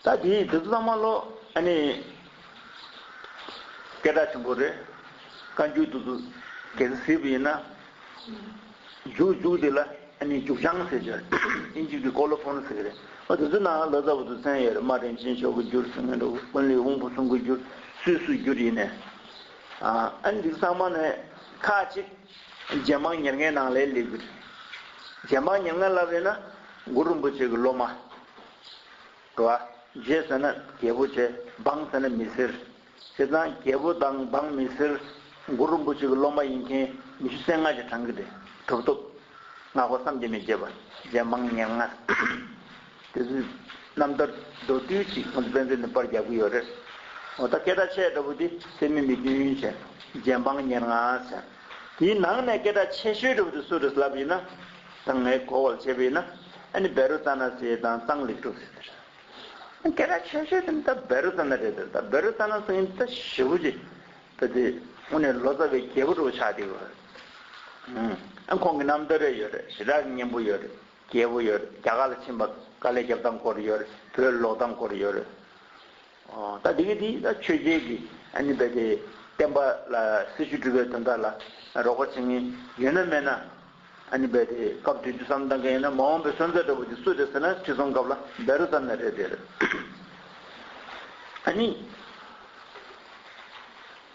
ད་དེ་དེ་ཚོ་ཚང་མ་ལོ་ཨ་ནི་སྐད་གྲགས་ཆེན་པོ་རེད། བཀའ་འགྱུར་དེ་ཚོ་གལ་སྲིད་གཟིགས་པ་ཡིན་ན། མཇུག་མཇུག་དེ་ལ་ཨ་ནི་མཇུག་བྱང་ཟེར་གྱི་ཡོད་རེད། ཨིན་ཇི་གི་ཀོ་ལོ་ཕོན་ཟེར་གྱི་རེད། ཨ་དེ་ཚོའི་ནང་ལ་ལོ་ཙཱ་བ་དུ་མཚན་ཡོད་རེད། རྨ་རིན་ཆེན་མཆོག་གི་འགྱུར་ཟེར་མཁན་འདྲ་བོ། ཀུན་ལེགས་དབང་པོ་གསུམ་གྱི་འགྱུར། སུད་སི་འགྱུར་ཡིན་ནས། ཨ་ཨ་ནི་འདི་ཚང་མ་ནས་ཁག་ཅིག་རྗེ་འབངས་ཉེར་ལྔའི་ནང་ལ་སླེབས་ཀྱི་རེད། རྗེ་འབངས་ཉེར་ལྔ་ལབ་ཡོད་ན་གུ་རུ་རིན་པོ་ཆེ་གི་སློབ་མ། འགྲོ་བ། རྗེ་ཟེར་ན་རྒྱལ་པོ་བྱས། འབངས་ཟེར་ན་མི་སེར། བྱས་ཙང་རྒྱལ་པོ་དང་འབངས་མི་སེར། གུ་རུ་རིན་པོ་ཆེ་གི་སློབ་མ་ཡིན་མཁན་ཉི་ཤུ་རྩ་ལྔ་ཞིག་གྲངས་ཀྱི་རེད། གྲུབ་ཐོབ། སྔགས་པ་བསམ་གྱིས་མི་ཁྱབ་པ། རྗེ་འབངས་ཉེར་ལྔ། དེ་ཚོའི་རྣམ་ཐར་མདོར་བསྡུས་ཅིག་ང་ཚོ་དཔེ་མཛོད་ནས་པར་རྒྱག་གི་ཡོད་རེད། འོ་ད་སྐད་གྲགས་ཆེ་འདྲ་པོ་དེ་སེམས་མི་མི་བདུན་བྱས། རྗེ་འབངས་ཉེར་ལྔ་བྱས། དེའི་ནང་ནས་སྐད་གྲགས་ཆེ་ཤོས་འདྲ་པོ་དེ་སུ་རེད་ལབ་ཡིན་ན། ད་ངས་གོ་བ་ལ་བྱས་པ་ཡིན་ན། ཨ་ནི་བཻ་རོ་ཙ་ན་ཟེར་དང་གཙང་ལེགས་གྲུབ་ཟེར་དེ་རེད། སྐད་གྲགས་ཆེ་ཤོས་དེ་ད་བཻ་རོ་ཙ་ན་རེད་དེ། ད་བཻ་རོ་ཙ་ན་ཟེར་མཁན་ད་ཞེ་པོ་ཅིག་ད་དེ་དངོས་གནས་ལོ་ཙཱ་བའི་རྒྱལ་པོ་འདྲ་པོ་ཆགས་བསྡད་ཡོད་རེད། ཨ་ཁོང་གི་རྣམ་ཐར་རེ་ཡོད་རེད། ཞེ་དྲག་གི་སྙན་པོ་ཡོད་རེད། རྒྱས་པོ་ཡོད་རེད། རྒྱ་གར་ལ་ཕྱིན་པ་དཀའ་ལས་རྒྱབ་སྟངས་སྐོར་ཡོད་རེད། བོད་ལོག་སྟངས་སྐོར་ཡོད་རེད། ཨོ་ད་དེ་གི་དེ་ད་ཆོས་རྒྱལ་གྱི་ཨ་ནི་བས་དེ་བསྟན་པ་ལ་སྲི་ཞུ་སྒྲུབ་པའི་དོན་དག་ལ་རོགས་པ་བྱེད་མཁན་ཡོད་ན་མེད་ན། ཨ་ནི་བས་དེ་སྐབས་དེ་དུས་བསམ་བཏང་མཁན་ཡིན་ན་མ་འོངས་པའི་སོན་རྩ་འདྲ་པོ་དེ་སུ་རེད་ཟེར་ན། ཁྲི་སྲོང་ལྡེ་བཙན་རེད་དེ་རེད། ཨ་ནི་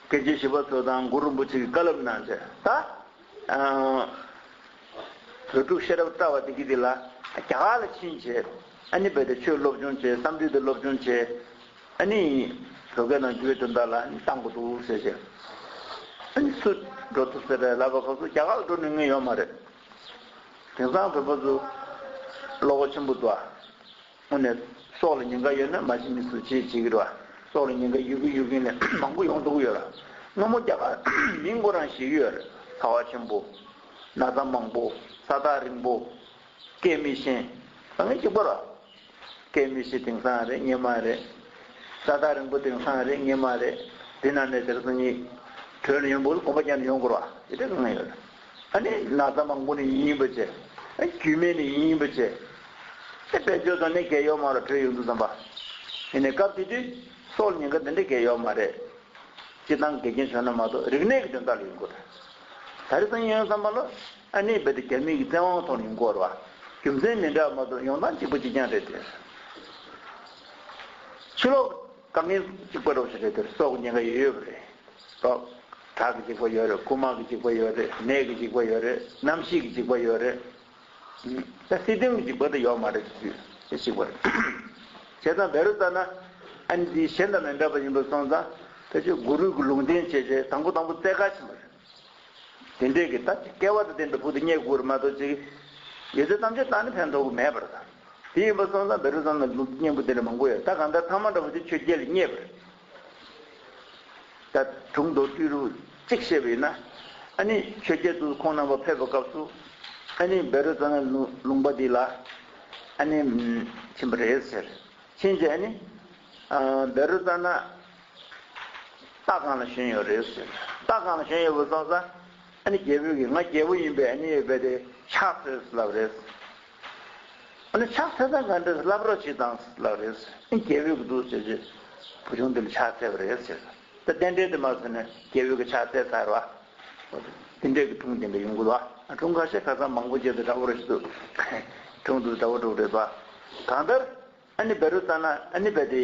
སྐད་ཆ་ཞིབ་པ་ཚོ་དང་གུ་རུ་རིན་པོ་ཆེ་གི་བཀའ་སློབ་གནང་བྱས་ད། ཨ། བོད་ཕྲུག་ཤེས་རབ་བཀྲ་བ་དེ་གི་དེ་ལ་རྒྱ་གར་ལ་ཕྱིན་བྱས། ཨ་ནི་བས་དེ་ཆོས་སློབ་སྦྱོང་བྱས། བསམ་གྲུབ་དེ་སློབ་སྦྱོང་བྱས། ཨ་ནི་བོད་སྐད་ནང་བསྒྱུར་བའི་དོན་དག་ལ་ཨ་ནི་བཏང་དགོས་འདུག་ཟེར་བྱས། ཨ་ནི་སུ་འགྲོ་ཐུབ་ཟེར་རེད་ལབ་པ་སྐབས་སུ་རྒྱ་གར་ལ་འགྲོ་ནུས་ངེས་ཡོད་མ་རེད། དེང་སང་བོད་པ་ཚོ་བློ་ཁོག་ཆེན་པོ་འདུག་ཨ། དངོས་གནས་སྲོག་ལ་ཉེན་ཁ་ཡོད་ན་མ་གཞི་མི་ཚོས་བྱེད་བྱེད་ཀྱི་རེད་བ། སྲོག་ལ་ཉེན་ཁ་ཡོད་ཀྱི་ཡོད་ཀྱི་ལས་མང་པོ་ཡོང་ཐུབ་ཀྱི་ཡོད་ར། སྔ་མོ་རྒྱ་གར་མིང་ཁོ་རང་ཞིག་ཡོད་རེད། ཚ་བ་ཆེན་པོ། ན་ཚ་མང་པོ། ས་ཐག་རིང་པོ། སྐད་མི་ཤེས། ད་ངས་གཅིག་པ་ར། སྐད་མི་ཤེས་དེང་སང་རེད་སྔོན་མ་རེད། ས་ཐག་རིང་པོ་དེང་སང་རེད་སྔོན་མ་རེད། དེ་ནང་ནས་དེར་སང་ཉིད་བྲོས་ནས་ཡོང་དགོས། གོམ་པ་རྒྱག་ནས་ཡོང་དགོས་ར། དེ་འདྲ་གང་ཡོད་རེད། ཨ་ནི་ན་ཚ་མང་པོ་ནི་ཡིན་པ་བྱས། ཨ་རྒྱུས་མེད་ནི་ཡིན་པ་བྱས། ཨ་བེད་སྤྱོད་དང་ནི་གལ་ཡོད་མ་རེད་བྲོས་ཡོང་དུས་ཙམ་པ། ཡིན་ནའི་སྐབས་དེ་དུས་སྲོག་ལ་ཉེན་ཁ་དེ་འདྲ་གལ་ཡོད་མ་རེད། སྤྱིར་བཏང་འགལ་རྐྱེན་བྱུང་ན་མ་གཏོགས་རིག་གནས་ཀྱི་དོན་དག་ལ་ཡོང་དགོས་རེད། ད་རེས་སང་ཉིན་ཡོང་ཙམ་པ་ལ་ཨ་ནི་རྦད་དེ་རྒྱ་མི་གི་བཙན་དབང་ཐོག་ནས་ཡོང་དགོས་རེད་བ། རྒྱུ་མཚན་མི་འདྲ་བ་མ་གཏོགས་ཡོང་སྟངས་གཅིག་པ་གཅིག་རྐྱང་རེད་དེ། ཕྱི་ལོགས་དཀའ་ངལ་གཅིག་པ་རོགས་ཞིག་རེད་དེ། སྲོག་ཉེན་ཁ་ཡོད་ཡོད་པ་རེད། སྲོག་དྲག་གི་འཇིགས་པ་ཡོད་རེད། རྐུ་མ་གི་འཇིགས་པ་ཡོད་རེད། ནད་ཀྱི་འཇིགས་པ་ཡོད་རེད། གནམ་གཤིས་ཀྱི་འཇིགས་པ་ཡོད་རེད། ད་སྲིད་དོན་གྱི་འཇིགས་པ་དེ་ཡོད་མ་རེད་དེ་དུས་དེ་གཅིག་པ་རེད། བྱས་ཙང་བེ་རུ་ཙ་ན་ཨ་ནི་དེ་གཞན་དང་མི་འདྲ་བ་ཡིན་པ་སོང་ཙང་ཕལ་ཆེར་གུ་རུ་གི་ལུང་བསྟན་བྱས་རྗེས་དང་པོ་དང་པོ་བཙལ་ག་ཕྱིན་པ་རེད། དེ་འདྲས་ཀྱི་ད་སྐལ་བ་དང་ལྡན་པའི་བུ་དེ་རྙེད་དགོས་རེད་མ་གཏོགས་ཅིག་ཡོད་ཚད་ཐམས་ཅད་བཏང་ནས་ཕན་ཐོགས་ཀྱི་མེད་པ་རེད་ད། དེ་ཡིན་པ་སོང་ཙང་བེ་རུ་ཙ་ན་ལུང་སྙན་པོ་དེ་འདྲ་མང་པོ་ཡོད། ད་གང་ལྟར་ཐ་མ་འདྲ་བོ་དེ་ཆོས་རྒྱལ་ལ་རྙེད་པ་རེད། ད་སྒྲུང་མདོར་བསྡུས་རུ་གཅིག་བཤད་པ་ཡིན་ན། ཨ་ནི་ཆོས་རྒྱལ་དུ་ཁོང་རྣམ་པ་ཕེབས་པའི་སྐབས་སུ། ཨ་ནི་བེ་རུ་ཙ་ན་ལུང་ལུང་པ་འདི་ལ་ཨ་ནི་ཕྱིན་པ་རེད་ཟེར། ཕྱིན་རྗེས་ཨ་ནི་ཨ་བེ་རུ་ཙ་ན་ལྟ་སྒང་ལ་བཞོན་ཡོད་རེད་ཟེར། ལྟ་སྒང་ལ་བཞོན་ཡོད་པ་སོང་ཙང་ཨ་ནི་རྒྱལ་པོས་ཀྱིས་ང་རྒྱལ་པོ་ཡིན་པས་ཨ་ནི་ཡོད་པས་དེ་ཕྱག་འཚལ་ལབ་རེད། ཨ་ནི་ཕྱག་འཚལ་ས་ག་འདྲ་ལབ་རོགས་བྱེད་དང་ལབ་རེད། ཨ་ནི་རྒྱལ་པོས་ཀྱི་འདུག་ཟེར་རྗེས་བུ་ཆུང་དེ་ལ་ཕྱག་འཚལ་བ་རེད་ཟེར། ད་རྟེན་འབྲེལ་དེ་མ་ཟིན་ན་རྒྱལ་པོས་ཀྱི་ཕྱག་འཚལ་ཚར་བ། དེ་འདྲས་ཀྱི་སྒྲུང་དེ་འདྲ་ཡོང་གི་འདུག་ཨ་སྒྲུང་ཁ་ཤས་ཁ་སང་མང་པོ་བརྗེད་དུ་འདྲ་བོ་རེ་ཞིག་འདུག་སྒྲུང་དུ་འདྲ་བོ་འགྲོ་རེད་པ། གང་ལྟར་ཨ་ནི་བེ་རུ་ཙ་ན་ཨ་ནི་བེ་དེ་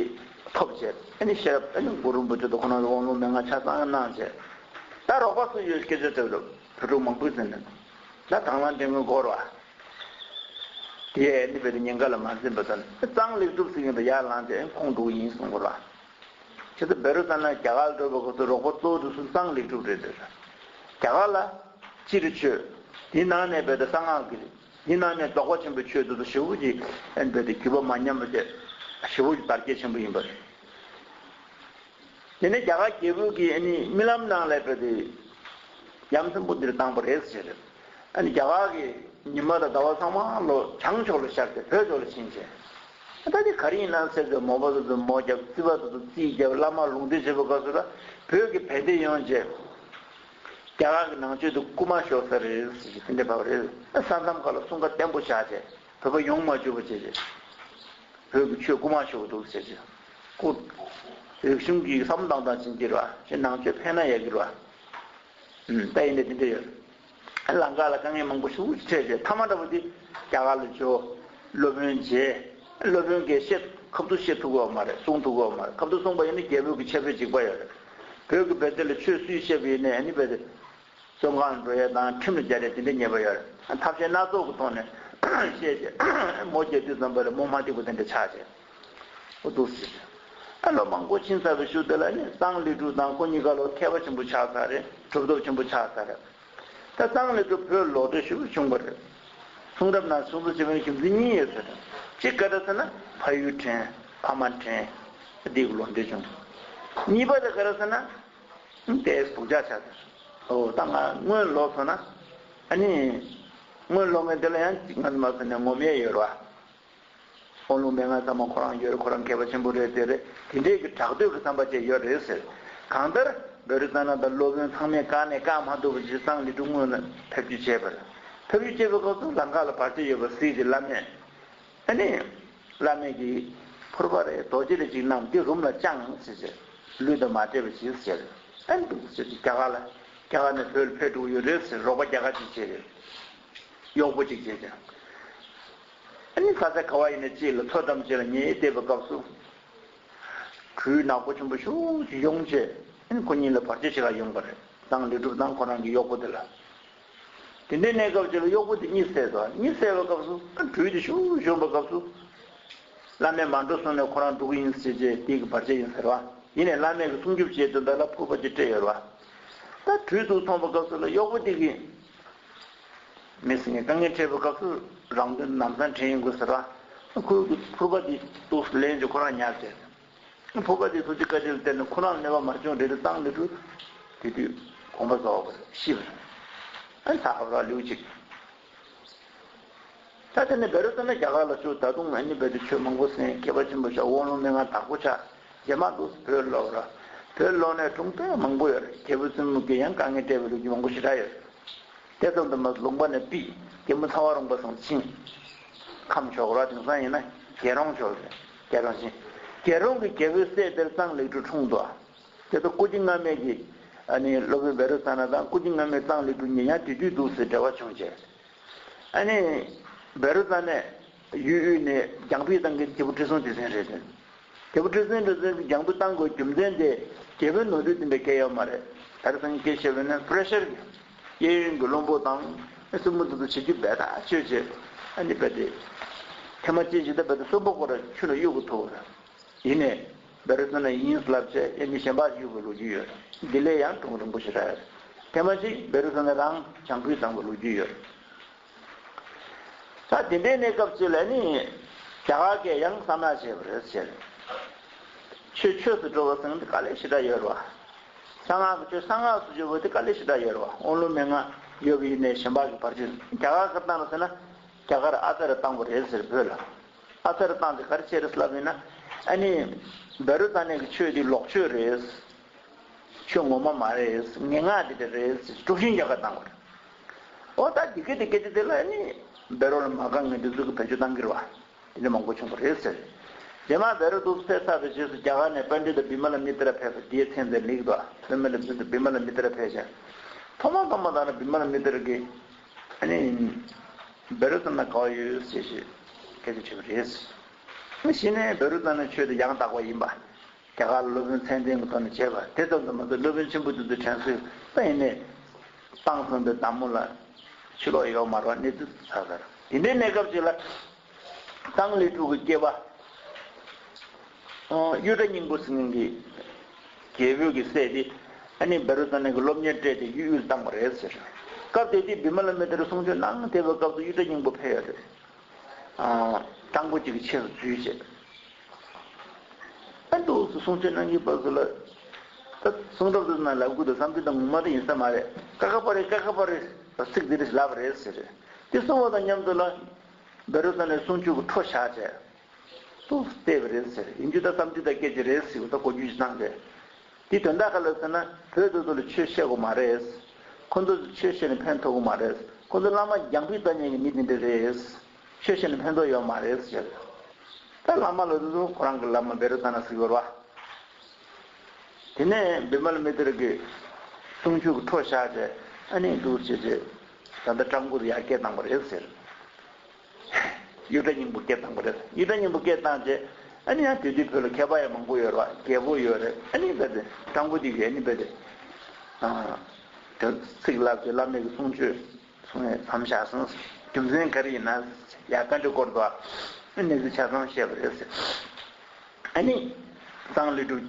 ཐོབ་བྱས། ཨ་ནི་ཤེས་རབ་ཨ་ནི་གུ་རུ་རིན་པོ་ཆེ་དང་ཁོ་རང་ལ་དབང་ལུང་མན་ངག་ཆ་ཚང་གནང་བྱས། ད་རོགས་པ་སུ་ཡོད་སྐད་ཆ་དྲིས་རུ་བུ་ཕྲུག་མང་པོས་ཟིན་ནས་ད་དང་བླངས་དྲན་གྱི་འགོར་བ། དེ་ཨ་ནི་བེ་དེ་ཉེན་ཁ་ལ་མ་འཛེམས་པ་དང་གཙང་ལེགས་གྲུབ་ཟེར་མཁན་དེ་ཡར་ལངས་ཏེ་ཁོང་འགྲོ་གི་ཡིན་གསུང་དགོས་ར། ཁྱེད་ཚོ་བེ་རུ་ཙ་ན་རྒྱ་གར་འགྲོ་བའི་སྐབས་སུ་རོགས་པ་གཙོ་བོ་དེ་ཚོ་གཙང་ལེགས་གྲུབ་རེད་འདོད་ར། རྒྱ་གར་ལ་སྤྱིར་ཆོས། དེའི་ནང་ནས་བེ་དེ་གསང་སྔགས་ཀྱི་རེད། དེའི་ནང་ནས་རྫོགས་པ་ཆེན་པོའི་ཆོས་དེ་ཚོ་ཞེ་པོ་ཅིག་ཨ་ནི་བེ་དེ་རྒྱུད་པ་མ་ཉམས་པ་བྱས། ཞེ་པོ་ཅིག་དར་རྒྱས་ཆེན་པོ་ཡིན་པ་རེད། དེ་ནས་རྒྱ་གར་རྒྱལ་པོ་གིས་ཨ་ནི་རྨི་ལམ་ནང་ལ་བོད་དེ་ཡ་མཚན་པོ་འདིར་བཏང་པ་རེད་ཟེར། ཨ་ནི་རྒྱ་གར་གྱི་ཉི་མ་དང་ཟླ་བ་ཚང་མ་ལོ་བྱང་ཕྱོགས་ལ་ཤར་ཏེ་བོད་ཕྱོགས་ལ་ཕྱིན་བྱས། ད་དེ་ག་རེ་ཡིན་ན་ཟེར་ཏེ་མོ་པ་དེ་ཚོ་མོ་བརྒྱབ། རྩིས་པ་དེ་ཚོ་རྩིས་བརྒྱབ། བླ་མ་ལུང་བསྟན་བྱེད་པའི་སྐབས་སུ་ལ་བོད་ཀྱི་བན་དེ་ཡོང་བྱས། རྒྱ་གར་གྱི་ནང་ཆོས་དེ་རྐུ་མ་ཤོར་ས་རེད་ཟེར་གྱི་དེ་འདྲ་བབས་རེད། ས་མཚམས་ཁག་ལ་སྲུང་སྐར་བརྟན་པོ་བཞག་བྱས་བོད་པ་ཡོང་མ་བཅུག་པ་བྱས་བྱས། བོད་ཀྱི་ཆོས་རྐུ་མ་ཤོར་འདུག་ཟེར་བྱས། རྐུ། རིག་གཞུང་གི་བསམ་བློ་བཏང་སྟངས་ཕྱིན་གྱི་རེད་བ། ཞེ་ནང་ཆོས་ཕན་ན་ཡག་གི་རེད་བ། ཨུམ། ད་ཡིན་ནའི་དེ་འདྲ་ཡོད། ལམ་ཁ་ལ་དཀའ་ངལ་མང་པོ་ཞིག་འཕྲད་རྗེས་མཐའ་མ་འདྲ་པོ་དེ་རྒྱ་གར་ལ་འབྱོར། སློབ་དཔོན་མཇལ། སློབ་དཔོན་གྱིས་བཤད་ཁ་ཐུག་བཤད་ཐུབ་ཀྱི་ཡོད་མ་རེད། གསུང་ཐུབ་ཀྱི་ཡོད་མ་རེད། ཁ་ཐུག་གསུངས་པ་ཡིན་ན་རྒྱལ་པོ་གི་ཆེ་བསྟོད་འཇིགས་པ་ཡོད་རེད། བོད་ཀྱི་བན་དེ་ལ་ཆོས་སུས་བཤད་པ་ཡིན་ནའི་ཨ་ནི་བན་དེ་བཙོན་ཁང་ལ་འགྲོ་ཡས་དང་ཁྲིམས་ལ་སྦྱར་ཡས་དེ་འདྲ་ཉེས་པ་ཡོད་རེད། ཐབས་ཤེས་སྣ་ཚོགས་ཀྱི་ཐོག་ནས་བཤད་རྗེས་མོ་རྒྱལ་དུས་ཙམ་པ་ལ་མོ་མ་ཐིག་པ་དེ་འདྲ་ཆགས་རྗེས། འོ་འདུག་ཟེར། ཨ་ལོ་མང་པོ་ཕྱིན་ཚར་བའི་གཞུག་དེ་ལ་ནི་གཙང་ལི་ཕྲུག་དང་ཁོ་གཉིས་ཀ་ལོ་མཁས་པ་ཆེན་པོ་ཆགས་ཚར་རེད། གྲུབ་ཐོབ་ཆེན་པོ་ཆགས་ཚར་རེད། ད་གཙང་ལི་ཕྲུག་བོད་ལོག་འགྲོ་ཞུ་བྱུང་བ་རེད། གསུང་རབ་ནང་གསུང་དུ་བྱེད་པའི་རྒྱུ་མཚན་གཉིས་ཡོད་ཟེར། གཅིག་ག་རེ་ཟེར་ན་ཕ་ཡུལ་དྲན། ཕ་མ་དྲན། འདི་གི་ལོག་འགྲོ་བྱུང་། གཉིས་པ་དེ་ག་རེ་ཟེར་ན། ཏོག་ཙམ་སྡུག་ཅག་ཆགས་ཟེར། འོ་ད་ང་སྔོན་ལོག་སོང་ན། ཨ་ནི། སྔོན་ལོག་མཁན་དེ་ལ་ཡང་གཅིག་ང་ཚོ་མ་ཟེར་ནས་ངོམ་ཡས་ཡོད་རེད་བ། དབང་ལུང་མན་ངག་ཚང་མ་ཁོ་རང་ཡོད་རེད། ཁོ་རང་མཁས་པ་ཆེན་པོ་རེད། དེ་རེད། དེ་འདྲས་ཀྱི་གྲགས་འདོད་ཀྱི་བསམ་པ་བཅས་ཡོད་རེད་ཟེར། གང་ལྟར་བེ་རུ་ཙ་ན་དང་སློབ་དཔོན་ཚང་མས་བཀག་ནས་བཀག་མ་ཐུབ་པ་བྱས་གཙང་ལི་ཕྲུག་སྔོན་ལ་ཕེབས་རྒྱུ་བྱས་པ་རེད། ཕེབས་རྒྱུ་བྱས་པའི་སྐབས་སུ་ལམ་ཁ་ལ་བར་ཆད་ཡོད་པ་གཟིགས་ཏེ་བླ་མས། ཨ་ནི། བླ་མས་ཀྱིས་ཕུར་པ་རེད། རྡོ་རྗེ་རེད་ཅིག་བསྣམས་ཏེ་རུམ་ལ་དཔྱངས་ཟེར་བྱས། ལུས་དང་མ་འདྲེས་པ་ཞིག་ཟེར། ཨ་ནི་འདུག་ཟེར་ཏེ་རྒྱ་གར་ལ། རྒྱ་གར་ནས་བོད་ལ་ཕེབས་འགྲོ་གི་ཡོད་རེད་ཟེར། རོགས་པ་རྒྱ་གར་ཅིག་བྱས་རེད། གཡོག་པོ་ཅིག་བྱས་ཀྱང་། ཨ་ནི་ས་ཆ་ག་བ་ཡིན་ན་ཅིག་ལ་མཚོ་འགྲམ་ཅིག་ལ་ཉལ་བསྡད་པའི་སྐབས་སུ། སྦྲུལ་ནག་པོ་ཆེན་པོ་ཤུགས་ཀྱིས་ཡོང་བྱས། ཨ་ནི་ཁོ་གཉིས་ལ་བར་ཆད་བྱེད་ག་ཡོང་པ་རེད། གཙང་ལི་ཕྲུག་དང་ཁོ་རང་གི་གཡོག་པོ་དེ་ལ། དེ་འདྲའི་གནས་སྐབས་ཅིག་ལ་གཡོག་པོ་དེ་གཉིད་སད་དོ། གཉིད་སད་པའི་སྐབས་སུ་སྦྲུལ་དེ་ཤུགས་ཤུགས་པའི་སྐབས་སུ། བླ་མས་མ་འགྲོ་གསུངས་ནས་ཁོ་རང་འགྲོ་གི་ཡིན་ཟེར་བྱས་དེ་གི་བར་ཆད་ཡིན་ཟེར་བ། ཡིན་ནའི་བླ་མས་ཀྱི་སྲུང་སྐྱོབ་བྱས་དོན་དག་ལ་ཕུར་པ་ཅིག་སྤྲད་ཡོད་རེད་བ། ད་སྦྲུལ་དེ་མཐོང་བའི་སྐབས་སུ་ལ་གཡོག་པོ་དེ་གིས། མི་སེམས་ཀྱི་དཀའ་ངལ་འཕྲད་པའི་སྐབས་སུ་རང་དོན་ལམ་སང་དྲན་ཡོང་དགོས་ཟེར་བ། ཁོའི་གི་ཕུར་པ་དེ་ཏོག་ཙམ་ལེན་བྱས་ཁོ་རང་ཉར་བྱས། ཕུར་པ་དེ་ཐུགས་རྗེ་བཀའ་དྲིན་ལ་བརྟེན་ནས་ཁོ་རང་གནོད་པ་མ་བྱུང་། རེ་རེ་གཙང་ལི་ཕྲུག་དེ་དུས་དགོངས་པ་རྫོགས་པ་ཤི་བ་རེད། ཨ་ནི་ད་ཨ་རག་ལེའུ་གཅིག་ད་དེ་ནས་བེ་རུ་ཙ་ན་རྒྱ་གར་ལ་བཞུགས། ད་དུང་ཨ་ནི་བེ་རུ་ཆོས་མང་པོ་གསན། མཁས་པ་ཆེན་པོ་ཆགས། དབང་ལུང་མན་ངག་དག་པོ་ཆགས། རྗེས་མ་འདུག་བོད་ལོག་ར། བོད་ལོག་ནས་སྒྲུང་དཔེ་མང་པོ་ཡོད་རེད། རྒྱལ་པོ་བཙུན་མོ་གིས་ཡང་དཀའ་ངལ་སྤྲད་པའི་ལོ་རྒྱུས་མང་པོ་ཞེ་དྲག་ཡོད་རེད། དེ་ཙམ་དུ་མ་ལུང་པ་ནས་ཕུད་རྒྱལ་མོ་ཚ་བ་རོང་པ་ཚང་ཕྱིན། ཁམས་ཕྱོགས་ར་དེང་སང་ཡིན་ན་རྒྱལ་རོང་ཕྱོགས་རེད། རྒྱལ་རོང་ཕྱིན། རྒྱལ་རོང་གི་རྒྱལ་པོའི་སྲས་དེར་གཙང་ལི་ཕྲུག་འཁྲུངས་འདུག་དེ་ཚོ་སྐུ་རྗེ་སྔ་མས་ཀྱི་ཨ་ནི་སློབ་དཔོན་བེ་རུ་ཙ་ན་དང་སྐུ་རྗེ་སྔ་མས་གཙང་ལི་ཕྲུག་གཉིས་ཡང་དེ་དུས་འདུག་ཟེར་འབྲེལ་བ་བྱུང་བྱས། ཨ་ནི། བེ་རུ་ཙ་ནས་ཡུལ་དབུས་ནས་རྒྱང་འཕུད་བཏང་མཁན་རྒྱལ་པོ་ཁྲི་སྲོང་ལྡེ་བཙན་རེད་དེ། རྒྱལ་པོ་ཁྲི་སྲོང་ལྡེ་བཙན་གྱིས་རྒྱང་འཕུད་བཏང་དགོས་རྒྱུ་མཚན་དེ་རྒྱལ་པོའི་ནོར་འཁྲུལ་དེ་འདྲ་གང་ཡོད་མ་རེད། ད་རེས་སང་ཉིན་སྐད་ཆ་བཤད་པ་ཡིན་ན་པྲེ་ཤར་གྱིས་གཡས་གཡོན་གྱི་བློན་པོ་དང་སྲིན་མོ་དེ་ཚོ་བྱེད་རྒྱུ་རྦད་དེ་བྱས་བྱས། ཨ་ནི་རྦད་དེ་ཐེངས་མ་གཅིག་བྱས་ད་རྦད་དེ་གསོན་པོ་ཁོ་རང་ཆུ་ལ་གཡུག་གི་ཐུག་རེད། ཡིན་ནའི། བེ་རུ་ཙ་ན་ཡིན་ལབ་བྱས་ཨ་ནི་གཞན་པ་གཡུག་པའི་ལོ་རྒྱུས་ཡོད། འདི་ལས་ཡང་སྒྲུང་རིང་པོ་ཞེ་དྲག་ཡོད། ཐེངས་མ་གཅིག་བེ་རུ་ཙ་ན་རང་རྒྱང་འཕུད་བཏང་བའི་ལོ་རྒྱུས་ཡོད། ད་དེ་འདྲའི་གནས་སྐབས་ཅིག་ལ་ནི། རྒྱ་གར་གྱིས་ཡང་གསང་སྔགས་བྱས་པ་རེད་ཟེར། ཆོས་ཆོས་སུ་འགྲོ་བ་ཟེར་ན་དཀའ་ལས་ཞེ་དྲག་ཡོད་རེད་བ། གསང་སྔགས་ཀྱི་ཆོས་གསང་སྔགས་སུ་བརྗོད་པ་དེ་དཀའ་ལས་ཞེ་དྲག་ཡོད་རེད་བ། དབང་ལུང་མན་ངག་ཡོད་པ་ཡིན་ནའི་གཞན་པ་གི་བར་ཆད། རྒྱ་གར་ག་བཏང་ལ་ཟེར་ན། རྒྱ་གར་ཨ་ཙར་བཏང་བ་རེད་ཟེར་བོད་ལ། ཨ་ཙར་བཏང་དེ་ག་རེ་བྱས་རེད་ལབ་ཡིན་ན། ཨ་ནི། བེ་རུ་ཙ་ན་གི་ཆོས་དེ་ལོག་ཆོས་རེད། ཆོས་ངོ་མ་མ་རེད། ངན་སྔགས་དེ་འདྲ་རེད་ཟེར་དཀྲུག་ཤིང་རྒྱག་ག་བཏང་བ་རེད། འོ་ད་འདི་སྐད་དེ་སྐད་ཆ་དེ་ལ་ནི་བེ་རུ་ལ་མ་དགའ་ངན་འདི་ཚོ་གི་བེད་སྤྱོད་བཏང་གི་རེད་བ། དེ་འདྲ་མང་པོ་བྱུང་བ་རེད་ཟེར། རྗེས་མ་བེ་རུ་འདུག་ཕེབས་ཚར་བའི་རྗེས་སུ་རྒྱ་གར་ནས་པཎྜི་ཏ་བི་མ་ལ་མི་ཏྲ་ཕེབས་པ་དེའི་མཚན་དེ་ལེགས་འདུག་པི་མ་ལ་མི་ཏྲ་བི་མ་ལ་མི་ཏྲ་ཕེབས་ཤག་ཐོག་མ་ཐོག་མ་ད་ནི་བི་མ་ལ་མི་ཏྲ་གིས་ཨ་ནི་བེ་རུ་ཙ་ན་ག་བ་ཡོད་ཟེར་ཞེས་སྐད་ཆ་དྲིས་པ་རེད། ཨ་ནི་གཞི་ནས་བེ་རུ་ཙ་ན་ཆོས་དེ་ཡང་དག་པ་ཡིན་པ། རྒྱ་གར་ལ་སློབ་དཔོན་མཚན་ལྡན་གྱི་ཐོག་ནས་བྱས་པ་དེ་ཙམ་དུ་མ་ཟད་སློབ་དཔོན་ཆེན་པོ་དེ་ཚོའི་དྲན་གསོས་ད་ཡིན་ནས་བཏང་སོང་པའི་བདག་མོ་ལ་ཕྱིར་ལོག་ཡོད་མ་རེད་བ། གནས་ཚུལ་ཚ་ཚ་རེད། དེ་འདྲའི་གནས་སྐབས་ཅིག་ལ་གཙང་ལི་ཕྲུག་གི་སྐྱེས་པ་གཡུ་སྒྲ་སྙིང་པོ་ཟེར་མཁན་གྱི་རྒྱལ་པོ་གི་སྲས་དེ་ཨ་ནི་བེ་རུ་ཙ་ན་གི་སློབ་གཉེར་སྤྲད་དེ་གཡུ་ཡུལ་བཏང་བ་རེད་ཟེར། སྐབས་དེ་དུས་བི་མ་ལ་མི་ཏྲ་གསུང་ཆོས་གནང་བསྡད་པའི་སྐབས་སུ་གཡུ་སྒྲ་སྙིང་པོ་ཕེབས་ཡོད་རེད། སྤྲང་པོ་གཅིག་གི་ཆས་སུ་འཛུལ་བྱས། ཨ་འདུག་སེ་གསུང་ཆོས་གནང་གི་བར་དུ་ལ། ད་གསུང་རབ་དེ་ན་ལབ་དགོས་འདུག་བསམ་གྱི་འདུག་ངོ་མ་དེ་ཡིན་ས་མ་རེད། ཀ་ཁ་པ་རེད། ཀ་ཁ་པ་རེད། ད་ཚིག་འདི་རེད་ལབ་པ་རེད་ཟེར། དེ་གསུང་བ་དང་མཉམ་དུ་ལ་བཻ་རོ་ཙ་ན་གསུང་ཆོས་ཀྱི་འཕྲོ་བཞག་བྱས། ཏོག་ཙམ་བལྟས་པ་རེད་ཟེར། ཡིན་རྒྱུ་ད་བསམ་རྒྱུ་ད་སྐད་ཆ་རེད་ཟེར་བ་ད་གོ་རྒྱུ་ཞིག་བཏང་སྟེ། དེ་དོན་དག་ག་ལ་ཟེར་ན། བོད་དུ་དུ་ལ་ཆོས་བཤད་དགོས་མ་རེད། ཁོ་ཚོ་ཆོས་བཤད་ནས་ཕན་ཐོགས་ཀྱི་མ་རེད། ཁོ་ཚོ་བླ་མ་རྒྱང་འཕུད་ལྟ་མཁན་གྱི་མི་དེ་འདྲ་རེད། ཆོས་བཤད་ནས་ཕན་ཐོགས་ཡོད་མ་རེད་ཟེར། ད་བླ་མ་ལ་དུ་དུ་ཁོ་རང་གི་བླ་མ་བཻ་རོ་ཙ་ན་ཟེར་བ་རེད་བ། དེ་ནས་བི་མ་ལ་མི་ཏྲ་གི་གསུང་ཆོས་ཀྱི་འཕྲོ་བཞག་བྱས། ཨ་ནི་འདུག་སེ་བྱས། ད་ལྟ་སྤྲང་པོ་དེ་ཡར་སྐད་བཏང་བ་རེད་ཟེར། གཡུ་སྒྲ་སྙིང་པོ་སྐད་བཏང་བ་རེད། གཡུ་སྒྲ་སྙིང་པོ་སྐད་བཏང་རྗེས། ཨ་ནི་ཡང་དེ་དུས་བོད་ལ་མཁས་པ་ཡང་མང་པོ་ཡོད་རེད་བ། རྒྱལ་པོ་ཡོད་རེད། ཨ་ནི་རྦད་དེ་སྤྲང་པོ་དེ་གིས་ཨ་ནི་རྦད་དེ། ཨ། དེ་ཚིག་ལབ་ཀྱི་བླ་མའི་གསུང་ཆོས་གསུང་ཡས་མཚམས་བཞག་སོང་། རྒྱུ་མཚན་ག་རེ་ཡིན་ན། ཡ་བཀའ་འདྲི་སྐོར་དུ་ཨ་ནི་གནས་ཚུལ་ཆ་ཚང་བཤད་པ་རེད་ཟེར། ཨ་ནི་གཙང་ལི་སྒྲུབ།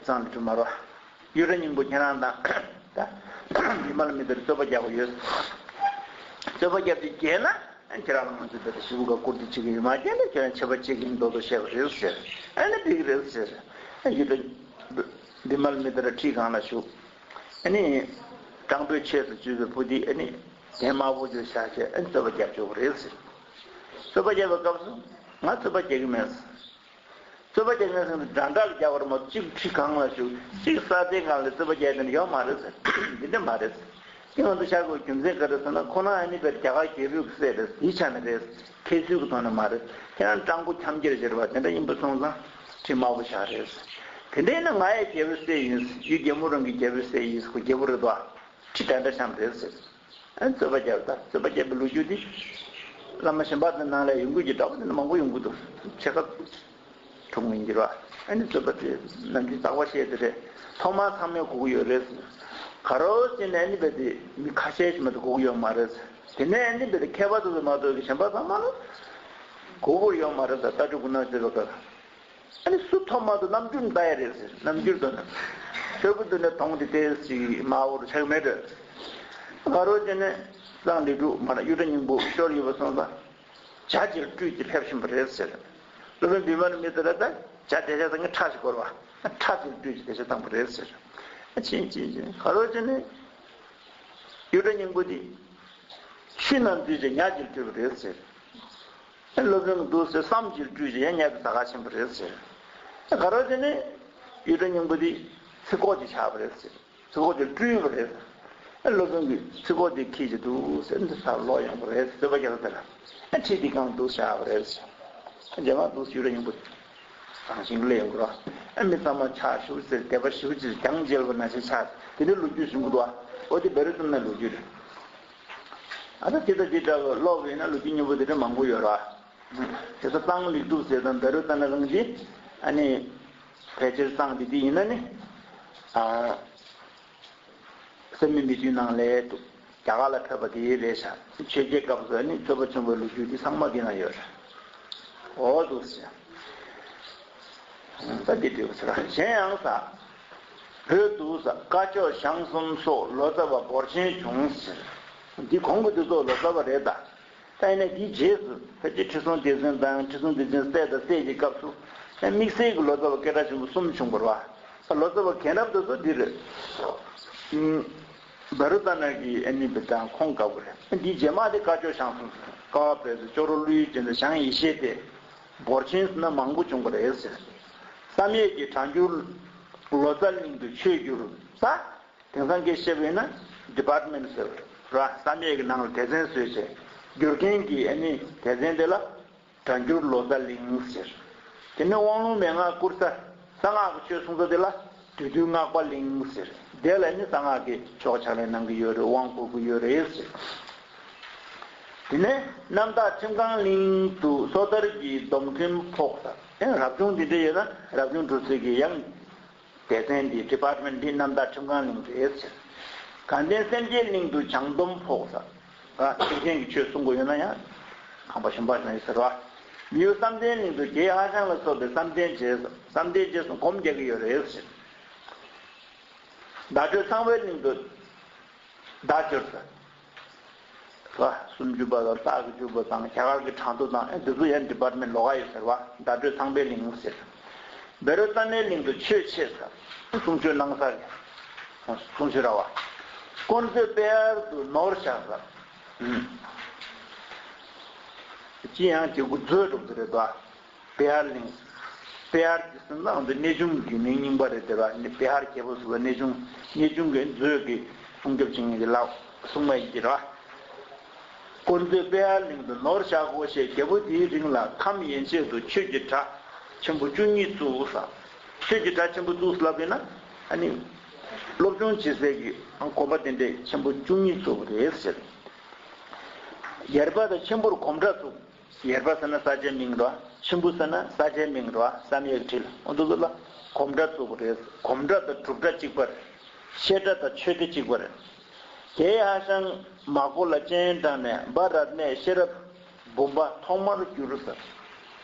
གཙང་ལི་སྒྲུབ་མ་རེད། གཡུ་སྒྲ་སྙིང་པོ་ཁྱེད་རང་དང་། ད་བི་མ་ལ་མི་ཏྲ་རྩོད་པ་རྒྱག་དགོས་ཡོད། རྩོད་པ་རྒྱབ་དུས་རྒྱལ་ན། ཁྱེད་རང་ལ་ང་ཚོས་དེ་ལྟར་ཞེ་པོ་ག་བཀུར་སྟི་བྱེད་ཀྱི་ཡོད་མ་རེད། ཁྱེད་རང་ཆད་པ་གཅོད་ཀྱི་ཡིན་མདོག་མདོག་བཤད་པ་རེད་ཟེར། ཨ་ནི་འགྲིག་གི་རེད་ཟེར། ཨ་ཡུལ་དུ་བི་མ་ལ་མི་ཏྲ་ཁྲི་སྒང་ལ་བཞུགས། ཨ་ནི་སྤྲང་པོའི་ཆས་སུ་བཅུག་པའི་བུ་དེ་ཨ་ནི་གདན་དམར་པོ་ཅིག་བཞག་བྱས། ཨ་ནི་རྩོད་པ་རྒྱབ་ཆོག་གི་རེད་ཟེར། རྩོད་པ་རྒྱབ་པའི་སྐབས་སུ་ང་རྩོད་པ་རྒྱག་གི་མེད་ཟེར། རྩོད་པ་རྒྱག་མཁན་ཚོ་འདྲ་འདྲ་ལ་རྒྱག་པར་མ། གཅིག་ཁྲི་སྒང་ལ་བཞུགས། གཅིག་ས་རྡོའི་སྒང་ལ་རྩོད་པ་རྒྱག་མཁན་ཡོད་མ་རེད་ཟེར། འདི་འདྲ་མ་རེད་ཟེར། དེ་ང་ཚོ་བཞག་དགོས་རྒྱུ་མཚན་ག་རེ་ཟེར་ན། ཁོ་རང་ཨ་ནི་བོད་རྒྱ་གར་རྒྱལ་པོའི་སྲས་རེད། དེའི་ཆ་ནས་རེད། ཁྱད་ཚུལ་གྱི་ཐོག་ནས་མ་རེད། ཁྱེད་རང་སྤྲང་པོ་འཁྱམ་རྒྱལ་ཟེར་བ་དེ་འདྲ་ཡིན་པ་སོང་ཙང་ཁྲི་དམར་པོ་བཞག་རེད་ཟེར། དེ་འདྲ་ཡིན་ན་ང་ཡང་རྒྱལ་པོའི་སྲས་ཡིན། ཡུལ་རྒྱལ་མོ་རང་གི་རྒྱལ་པོའི་སྲས་ཡིན། ཁོ་རྒྱལ་པོ་རེད་དོ། ཁྲི་འདྲ་འདྲ་འཁྱམ་རེད་ཟེར། ཨ་ནི་རྩོད་པ་རྒྱབ། ད་རྩོད་པ་རྒྱབ་པའི་ལོ་རྒྱུས་འདི་བླ་མ་གཞན་པ་དང་ནང་ལ་ཡོང་གི་ཡོད་ཀྱི་འདྲ་པོ་དེ་འདྲ་མང་པོ་ཡོང་གི་འདུག་ཕྱེད་ཀ་གྲུབ་ངེས་འགྱུར་བ། ཨ་ནི་རྩོད་པ་དེ་ནམ་རྒྱུན་རྟག་པར་བཤད་དེ་རེད། ཐོག་མར་ཚང་མས་གོ་གི་ཡོད་རེད། ག་རེ་བྱས་ནས་ཨ་ནི་རྦད་དེ་མི་ཁ་ཤས་ཤིག་མ་གཏོགས་གོ་གི་ཡོད་མ་རེད། དེ་ནས་ཨ་ནི་རྦད་དེ་མཁས་པ་དེ་ཚོ་མ་གཏོགས་ཀྱི་གཞན་པ་ཚང་མ་ལ་གོ་གི་ཡོད་མ་རེད། ད་ལྟ་ཕྲུ་གུ་ནང་བྱེད་པ་ག་ཨ་ནི་སུ་ཐོག་མ་དུ་རྣམ་འགྱུར་ལྟ་ཡ་རེད་ཟེར། རྣམ་འགྱུར་དུ་ནི་ཆོས་སྐུ་དུ་ནི་མཐོང་སྟེ་ཏོག་ཙམ་མ་འོར་ཆགས་མེད་དུ། ག་རེ་བྱས་ནས་གཙང་ལི་སྒྲུབ་མ་ར་གཡུ་སྒྲ་སྙིང་པོ་ཤོར་ཡོད་པ་སོང་ཙང་། ཇ་ཅིག་སྤྲུལ་ཏེ་ཕེབས་བཞིན་པ་རེད་ཟེར། སློབ་དཔོན་བི་མ་ལ་མི་ཏྲ་ལ་ད་ཇ་དེ་ཇ་ད་ངས་ཁྲག་ཅིག་བསྐོར་བ། ཁྲག་ཅིག་སྤྲུལ་ཏེ་དེ་ཇ་བཏང་པ་རེད་ཟེར། ཨ་ཕྱིན་ཕྱིན་ཕྱིན་ག་རེ་བྱས་ནས་གཡུ་སྒྲ་སྙིང་པོ་དེ་ཆུ་ནང་འཛུལ་ཏེ་ཉ་ཅིག་སྤྲུལ་པ་རེད་ཟེར། སློབ་དཔོན་གྱིས་འདུག་སེ་སྲམ་ཅིག་སྤྲུལ་ཅིག་ཡང་ཉ་དེ་ཟ་ཁ་ཕྱིན་པ་རེད་ཟེར། ག་རེ་བྱས་ནས་གཡུ་སྒྲ་སྙིང་པོ་དེ་ཚི་གོག་ཅིག་ཆགས་པ་རེད་ཟེར། ཚི་གོག་དེ་སྤྲུལ་པ་རེད། སློབ་དཔོན་གྱིས་ཚི་གོག་དེ་ཁྱེར་ཅིག་འདུག་སེ་འདི་ས་ལོག་ཡོང་པ་རེད། རྩོད་པ་རྒྱག་དེ་ལ་ཁྲི་དེ་སྒང་འདུག་བཞག་པ་རེད་ཟེར། རྗེས་མ་འདུག་སེ་གཡུ་སྒྲ་སྙིང་པོ་དེ་བཟང་ཞིང་སླེབས་ཡོང་གི་རོ། ཨ་མི་ཚང་མ་ཕྱག་ཞུ་ཟེར། དད་པ་ཞུ་ཅིག་རྒྱང་བརྗེད་པ་ནང་བཞིན་ཆགས། དེ་འདྲའི་ལོ་རྒྱུས་བྱུང་གི་འདུག་ཨ། འོ་དེ་བཻ་རོ་ཙ་ན་ལོ་རྒྱུས་རེད། ཨ་ད་དེ་ལྟ་དེ་འདྲ་བ་ཀློག་པ་ཡིན་ན་ལོ་རྒྱུས་སྙན་པོ་དེ་འདྲ་མང་པོ་ཡོད་ར། དེ་ལྟ་གཙང་ལི་སྒྲུབ་ཟེར་དང་བཻ་རོ་ཙ་ན་རང་གི་ཨ་ནི་ཕལ་ཆེར་གཙང་དེ་དེ་ཡིན་ན་ནི། ཨ་སད་མི་མི་དུས་ནང་ལས་འདུག་རྒྱ་གར་ལ་ཕེབས་པ་དེ་རེད་ཤག་ཆོས་རྒྱལ་སྐབས་སུ་ཨ་ནི་རྩོད་པ་བྱུང་བའི་ལོ་རྒྱུས་དེ་ཚང་མ་དེ་ན་ཡོད་རེད། འོ་འདུག་ཟེར། ད་འདི་འདྲ་ཟེར། གཞན་ཡང་ཟེར། བོད་དུ་ཟེར། སྐ་ཅོག་ཞང་གསུམ་སོགས་ལོ་ཙཱ་བ་འབོར་ཆེན་བྱུང་ཟེར། འདི་གོང་གི་འདི་ཚོ་ལོ་ཙཱ་བ་རེད་ད། ད་ཡིན་ན་འདིའི་རྗེས་སུ་ཕལ་ཆེར་ཁྲི་སྲོང་ལྡེ་བཙན་དང་། ཁྲི་སྲོང་ལྡེ་བཙན་སྲས་དང་སྲས་ཀྱི་སྐབས་སུ་དམིགས་བསལ་གྱི་ལོ་ཙཱ་བ་སྐད་གྲགས་ཆེན་པོ་གསུམ་བྱུང་བ་རེད་བ། ད་ལོ་ཙཱ་བ་རྒན་རབས་འདི་ཚོ་འདི་རེད། བཻ་རོ་ཙ་ན་གི་ཨ་ནི་བི་དང་ཁོང་དགའ་བོ་རེད། འདིའི་རྗེས་མ་དེ་སྐ་ཅོག་ཞང་གསུམ། ཀ་བ་བེ་ཙ། ཅོག་རོ་ཀླུ་ཡི་ཅན་དང་ཞང་ཡེ་ཤེས་ཏེ། འབོར་ཆེན་ཟེར་ན་མང་པོ་བྱུང་བ་རེད་ཟེར། བསམ་ཡས་ཀྱི་སྒྲ་འགྱུར་ལོ་ཙཱ་གླིང་དུ་ཆོས་བསྒྱུར་ས། དེང་སང་སྐད་བཤད་པ་ཡིན་ན་ཌི་པཱར་ཊི་མེན་ཊི་ཟེར་བ་རེད། བསམ་ཡས་ཀྱི་ནང་ལ་སྡེ་ཚན་བཟོས་བྱས། བསྒྱུར་མཁན་གྱི་ཨ་ནི་སྡེ་ཚན་དེ་ལ་སྒྲ་འགྱུར་ལོ་ཙཱ་གླིང་ཟེར། དེ་ནས་དབང་ལུང་མན་ངག་བསྐུར་ས། གསང་སྔགས་ཀྱི་ཆོས་གསུང་ས་དེ་ལ་བདུད་འདུལ་སྔགས་པ་གླིང་ཟེར། དེ་ལ་ནི་གསང་སྔགས་ཀྱི་ཆོ་ག་ཕྱག་ལེན་གནང་གི་ཡོད་རེད། དབང་བསྐུར་གྱི་ཡོད་རེད་ཟེར། དེ་ནས་རྣམ་དག་ཁྲིམས་ཁང་གླིང་དུ་སོ་ཐར་གྱི་སྡོམ་མཁན་ཕོག་ས། ཨེ་རབ་བྱུང་དེ་འདྲ་ཡོད་ན་རབ་བྱུང་གྲུབ་ཚུལ་གྱི་ཡང་སྡེ་ཚན་འདི་ཌི་པཱར་ཊི་མེན་ཊི་འདི་རྣམ་དག་ཁྲིམས་ཁང་གླིང་རེད་ཟེར། དགའ་ལྡན་སེམས་བསྐྱེད་གླིང་དུ་བྱང་སྡོམ་ཕོག་ས། ཨ་ཐེག་ཆེན་གྱི་ཆོས་གསུང་དགོས་ཡོད་ན་ཡང་ཁང་པ་གཞན་པ་ཞིག་ཡོད་ཟེར་བ། མི་གཡོ་བསམ་གཏན་གླིང་དུ་རྒྱལ་ཧ་ཤང་ལ་སོགས་པའི་བསམ་གཏན་རྗེས་སུ། བསམ་གཏན་རྗེས་སུ་སྒོམ་རྒྱག་གི་ཡོད་རེད་ཟེར། བརྡ་སྤྲོད་ཚངས་པའི་གླིང་དུ་བརྡ་སྦྱོར་ཟེར་བ། སུམ་ཅུ་པ་དང་རྟགས་ཀྱི་བཅུ་པ་དང་རྒྱ་གར་གྱི་གྲངས་ཐོ་དང་ཨེ་འདི་ཚོ་ཡང་ཌི་པཱར་ཊི་མེན་ཊི་ལོགས་ཀ་ཡོད་ཟེར་བ། བརྡ་སྤྲོད་ཚངས་པའི་གླིང་ཟེར། བཻ་རོ་ཙ་ནའི་གླིང་དུ་ཆོས་འཆད་ས། གསུང་ཆོས་གནང་ས། གསུང་ཆོས་ར་བ། དཀོན་མཛོད་པེ་ཧར་དུ་ནོར་བཞག་ས། ཅི་ཡང་བྱེད་དགོས་མཛོད་འགྲོ་གི་རེད་དོ། པེ་ཧར་གླིང་། པེ་ཧར་གྱི་སེམས་ལའང་དུ་གནས་ཆུང་གི་མིང་རྙིང་པ་རེད་དེ་བ་ནི་པེ་ཧར་རྒྱལ་པོ་ཟེར་བ་གནས་ཆུང་གནས་ཆུང་གི་མཛོད་ཀྱི་སྲུང་སྐྱོབ་བྱེད་མཁན་གྱི་ལག་སྲུང་མ་ཡིན་གྱི་ར། དཀོན་མཛོད་པེ་ཧར་གླིང་དུ་ནོར་བཞག་གོ་ཞེས་རྒྱལ་པོ་དེའི་རིང་ལ་ཁམས་ཡན་ཆད་དུ་ཆོས་ཀྱི་གྲྭ་ཆེན་པོ་བཅུ་གཉིས་བཙུགས་ས། ཆོས་ཀྱི་གྲྭ་ཆེན་པོ་བཙུགས་ལབ་ཡིན་ན་ཨ་ནི་སློབ་སྦྱོང་བྱེད་སའི་གི་དགོན་པ་དེ་འདྲའི་ཆེན་པོ་བཅུ་གཉིས་བཙུགས་པ་རེད་ཟེར། ཡེར་པ་དང་ཆེན་པོར་གོམ་གྲྭ་བཙུགས། ཡེར་པ་ཟེར་ན་ས་ཆའི་མིང་རེད། ཆེན་པོ་ཟེར་ན་ས་ཆའི་མིང་རེད། བསམ་ཡས་ཁྲིད་ལ་འོ་འདུག་ལ་གོམ་གྲྭ་བཙུགས་པ་རེད། གོམ་གྲྭ་དང་སྒྲུབ་གྲྭ་གཅིག་པ་རེད། བཤད་གྲྭ་དང་ཆོས་སྡེ་གཅིག་པ་རེད། དེའི་ཧ་ཤང་མ་ཀོ་ལ་སྤྱན་དྲངས་ནས་འབའ་རཏྣས་ཤེས་རབ་འབུམ་པ་ཐོག་མར་བསྒྱུར་ཟེར།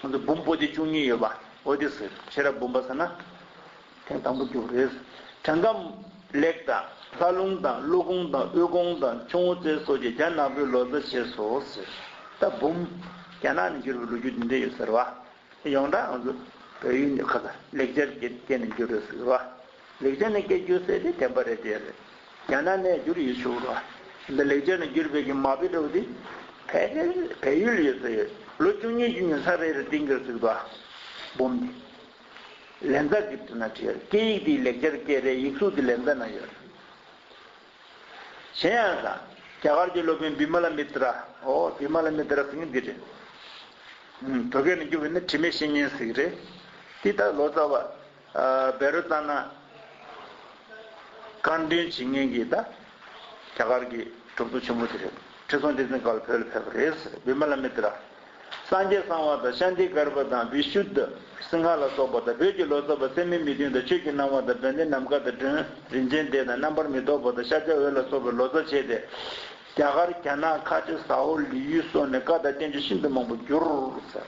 འོ་འདུག་འབུམ་པོ་ཏི་བཅུ་གཉིས་ཡོད་པ་འོ་དེ་ཟེར་ཤེས་རབ་འབུམ་པ་ཟེར་ན། ཐེངས་དང་པོ་རྒྱུགས་རེད། བྲང་ཁམས་ལེགས་དང་ལྷ་ལུང་དང་ཀླུ་གུང་དང་དབུས་གུང་དང་ཁྱུང་པོ་རྩེ་སོགས་ཀྱི་རྒྱ་ནག་པོའི་ལོ་ཙཱ་བྱས་སོ་ཟེར། ད་འབུམ། རྒྱ་ནག་ནས་བསྒྱུར་བའི་ལོ་རྒྱུས་འདི་འདྲ་ཡོད་ཟེར་བ། ཡོངས་གྲགས་ང་ཚོ་བལ་ཡུལ་ནས་ཁ་ས་ལེགས་སྦྱར་གྱི་སྐད་ནས་བསྒྱུར་རེད་ཟེར་བ། ལེགས་སྦྱར་ནས་སྐད་བསྒྱུར་ཟེར་དེ་བདེན་པ་རེད་དེ་རེད། རྒྱ་ནག་ནས་བསྒྱུར་ཡོད་ཆོག་རོ། འདི་ལེགས་སྦྱར་ནས་བསྒྱུར་བའི་གི་མ་དཔེ་འདྲ་བོ་དེ་བལ་བལ་ཡུལ་ཡོད་ཟེར་ཡོད། ལོ་བཅུ་གཉིས་བཅུ་གཉིས་ཚར་རེ་རེ་བསྟན་གྱི་རེད་ཟེར་གི་འདུག་ཨ། འབུམ་འདི། ལན་ཚ་གི་དུ་ན་བྲིས་ཡོད། སྐད་ཡིག་འདི་ལེགས་སྦྱར་སྐད་རེད། ཡིག་གཟུགས་འདི་ལན་ཚ་ན་ཡོད། གཞན་ཡང་ས། རྒྱ་གར་གྱི་སློབ་དཔོན་བི་མ་ལ་མི་ཏྲ། ཨོ་བི་མ་ལ་མི་ཏྲ་ཟེར་མཁན་འདི་རེད། ཨུམ་བོད་སྐད་ནས་བསྒྱུར་བས་ན་དྲི་མེད་བཤེས་གཉེན་ཟེར་གི་རེད། འདི་ད་ལོ་ཙཱ་བ། ཨ་བེ་རོ་ཙ་ན། བཀའ་འདྲེན་བྱེད་མཁན་གྱི་ད། རྒྱ་གར་གྱི་གྲུབ་ཐོབ་ཆེན་པོ་དེ་རེད། ཁྲི་སྲོང་ལྡེ་བཙན་སྐབས་ལ་བོད་ལ་ཕེབས་པ་རེད་ཟེར་བི་མ་ལ་མི་ཏྲ། སངས་རྒྱས་གསང་བ་དང་ཤཱནྟི་གརྦྷ་དང་བི་ཤུདྡྷ་སིང་ཧ་ལ་སོགས་པ་དང་བོད་ཀྱི་ལོ་ཙཱ་བ་སད་མི་མི་བདུན་དང་ཆོས་ཀྱི་སྣང་བ་དང་དཔལ་ལྡན་ནམ་མཁའ་དང་སྒྲོན་རིན་ཆེན་སྡེ་དང་རྣམ་པར་མི་རྟོག་པ་དང་ཤཱཀྱ་འོད་ལ་སོགས་པའི་ལོ་ཙཱ་བྱས་ཏེ། རྒྱ་གར་རྒྱ་ནག་ཁ་ཆེ་ཟ་ཧོར་ལི་ཡུལ་སོགས་ནས་བཀའ་དང་བསྟན་བཅོས་ཤིན་ཏུ་མང་པོ་བསྒྱུར་ཟེར།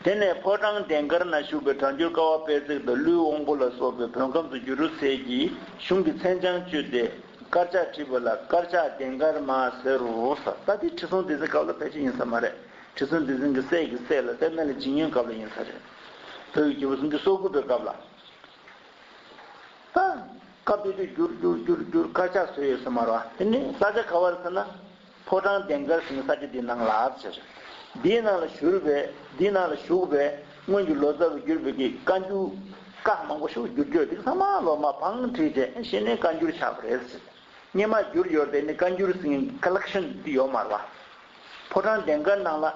དེ་ནས་ཕོ་བྲང་ལྡན་དཀར་ན་བཞུགས་པའི་སྒྲ་སྒྱུར་ཀ་བ་དཔལ་བརྩེགས་དང་ཀླུའི་དབང་པོ་ལ་སོགས་པའི་བོད་ཁམས་སུ་བསྒྱུར་རུ་ཚད་ཀྱིས་གཞུང་གི་མཚན་བྱང་བཅོས་ཏེ་དཀར་ཆག་བྲིས་པ་ལ་དཀར་ཆག་ལྡན་དཀར་མ་ཟེར་རོ་ཟེར། ད་དེ་ཁྲི་སྲོང་ལྡེ་བཙན་སྐབས་ལ་ཕལ་ཆེར་ཡིན་ས་མ་རེད། ཁྲི་སྲོང་ལྡེ་བཙན་གྱི་སྲས་ཀྱི་སྲས་ལ་སྲས་སྨན་བླ་འཇིགས་ཉེན་སྐབས་ལ་ཡིན་ས་རེད། བོད་ཀྱི་རྒྱལ་པོ་སུམ་ཅུ་སོ་དགུ་པའི་སྐབས་ལ། ད་སྐབས་དེ་དུས་བསྒྱུར་བསྒྱུར་བསྒྱུར་བསྒྱུར་དཀར་ཆག་བཟོས་ཡོད་ས་མ་རེད་བ། དེ་ནི་ས་ཆ་ག་བར་ཟེར་ན། ཕོ་བྲང་ལྡན་དཀར་ཟེར་ས་ཆ་འདི་ནང་ལ་ཟེར། འདིའི་ནང་ལ་བཞུགས་པའི་འདིའི་ནང་ལ་བཞུགས་པའི་སྔོན་གྱི་ལོ་ཙཱ་བས་བསྒྱུར་བའི་གི་བཀའ་འགྱུར་བཀའ་མང་པོ་ཞིག་བསྒྱུར་བཅོས་འདི་ཚང་མ་ལོ་མ་བང་བྲིས་རྗེས་གཞི་ནས་བཀའ་འགྱུར་ཆགས་པ་རེད་ཟེར། སྔོན་མ་བསྒྱུར་ཡོད་དེ་ནི་བཀའ་འགྱུར་ཟེར་མཁན་གི་ཀ་ལེག་ཤན་འདི་ཡོད་མ་རེད་བ། ཕོ་བྲང་ལྡན་དཀར་ནང་ལ་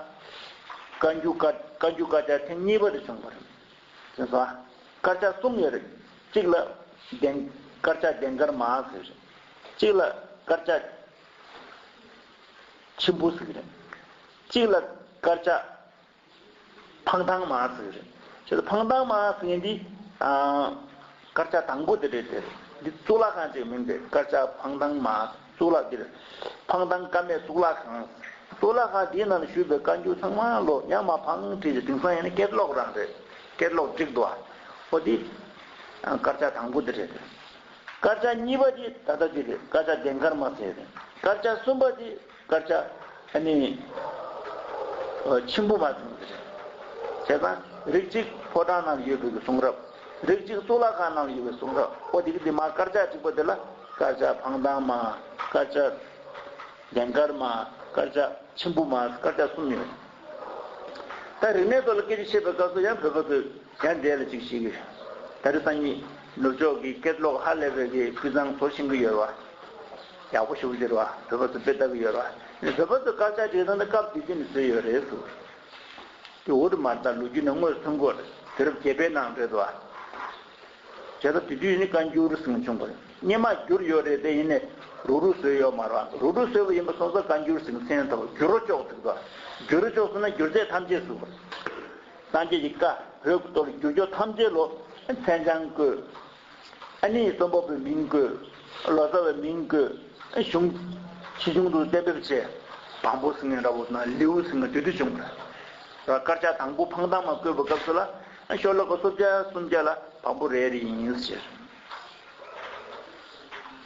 བཀའ་འགྱུར་བཀའ་བཀའ་འགྱུར་དཀར་ཆག་ཐེངས་གཉིས་པ་དེ་བྱུང་བ་རེད། དེ་ཚོ་དཀར་ཆག་གསུམ་ཡོད་རེད། གཅིག་ལ་ལྡན་དཀར་ཆག་ལྡན་དཀར་མ་ཟེར། གཅིག་ལ་དཀར་ཆག་ཆེན་པོ་ཟེར་གི་རེད། གཅིག་ལ་དཀར་ཆག་འཕང་ཐང་མ་ཟེར་གི་རེད། བྱས་ཙང་འཕང་ཐང་མ་ཟེར་མཁན་འདི་ཨ། དཀར་ཆག་དང་པོ་དེ་རེད་དེ། འདི་གཙུག་ལག་ཁང་ཅིག་མིན་ཏེ་དཀར་ཆག་འཕང་ཐང་མ། གཙུག་ལག་འདིར། འཕང་ཐང་ཀ་མད་གཙུག་ལག་ཁང་། གཙུག་ལག་ཁང་འདིའི་ནང་ལ་བཞུགས་པའི་བཀའ་འགྱུར་ཚང་མ་ལོ་ཡང་མ་ཕང་བྲིས་ཏེ་དེང་སང་ཡང་ན་ཀེ་ཊ་ལོག་རང་རེད། ཀེ་ཊ་ལོག་བསྒྲིགས་འདུག་ཨ། འོ་དེ། དཀར་ཆག་དང་པོ་འདི་རེད། དཀར་ཆག་གཉིས་པ་དེ་ད་ལྟ་འདི་རེད། དཀར་ཆག་ལྡན་དཀར་མ་ཟེར་རེད། དཀར་ཆག་གསུམ་པ་དེ་དཀར་ཆག་ཨ་ནི། ཆེན་པོ་མ་ཟེར་འདི་རེད། བྱས་ཙང་རིགས་གཅིག་ཕོ་བྲང་ནང་ཡོད་པའི་གསུང་རབ། རིགས་གཅིག་གཙུག་ལག་ཁང་ནང་ཡོད་པའི་གསུང་རབ། ཨོ་དེ་གི་དེ་མ་དཀར་ཆག་གཅིག་པ་དེ་ལ་དཀར་ཆག་འཕང་ཐང་མ། དཀར་ཆག་ལྡན་དཀར་མ། དཀར་ཆག་ཆེན་པོ་མ། དཀར་ཆག་གསུམ་ཡོད། ད་རིག་གནས་ཐོག་ལ་སྐད་ཆ་བཤད་པའི་སྐབས་སུ་ཡང་བོད་པ་ཚོས་ཡང་འདས་ལ་ཅིག་ཤེས་ཀྱི་ཡོད། ད་རེས་སང་ཉིན་ནུབ་ཕྱོགས་ཀྱི་སྐད་ཀློག་ཧ་ལས་པའི་གི་སྤུས་གཙང་བཟོ་ཤེས་ཀྱི་ཡོད་རེད་བ། ཡག་པོ་ཞེ་པོ་ཅིག་རེད་བ། བོད་པ་ཚོ་དཔེ་ལྟ་གི་ཡོད་རེད་བ། བོད་པ་ཚོ་དཀར་ཆག་བྲིས་སྟངས་ནི་སྐབས་དེ་དུས་ནས་བཟོས་ཡོད་རེད་ཟེར། དེ་འོ་དུ་མར་ད་ལོ་རྒྱུས་ནང་དངོས་སུ་ཐོན་གོ་རེད། དུས་རབས་བརྒྱད་པའི་ནང་རེད་དོ། བྱས་ཙང་དེ་དུས་ནི་བཀའ་འགྱུར་ཟེར་བྱུང་བ་རེད། སྔོན་མ་བསྒྱུར་ཡོད་རེད་དེ་ཡིན་ནའི་རུག་རུག་བཟོས་ཡོད་མ་རེད། རུག་རུག་བཟོས་པ་ཡིན་པ་སོང་ཙང་བཀའ་འགྱུར་ཟེར་མཚན་ཐོགས། བསྒྱུར་རོ་ཅོག་ཟེར་དོ། བསྒྱུར་རོ་ཅོག་ཟེར་ན་བསྒྱུར་རྫས་ཐམས་ཅད་ཟེར་བ་རེད། སངས་རྒྱས་ཀྱི་བཀའ་བོད་ཀྱི་ཐོག་ལ་བསྒྱུར་ཅོག་ཐམས་ཅད་ལོ་མཚན་བྱང་བཀོད། ཨ་ནི་རྩོམ་པ་པོའི་མིང་བཀོད། ལོ་ཙཱ་བའི་མིང་བཀོད། གཞུང་ཆེ་ཆུང་དུ་གཏན་འབེབས་བྱས། བམ་པོ་ཟེར་མཁན་འདྲ་བོ་དང་ལེའུ་ཟེར་མཁན་དེ་དུས་བྱུང་བ་རེད། དཀར་ཆག་དང་པོ་འཕང་ཐང་མ་བཀོད་པའི་སྐབས་སུ་ལ་ཤོ་ལོ་ཀ་སུམ་བརྒྱ་སུམ་བརྒྱ་ལ་བམ་པོ་རེ་རེ་ཡིན་ཟེར།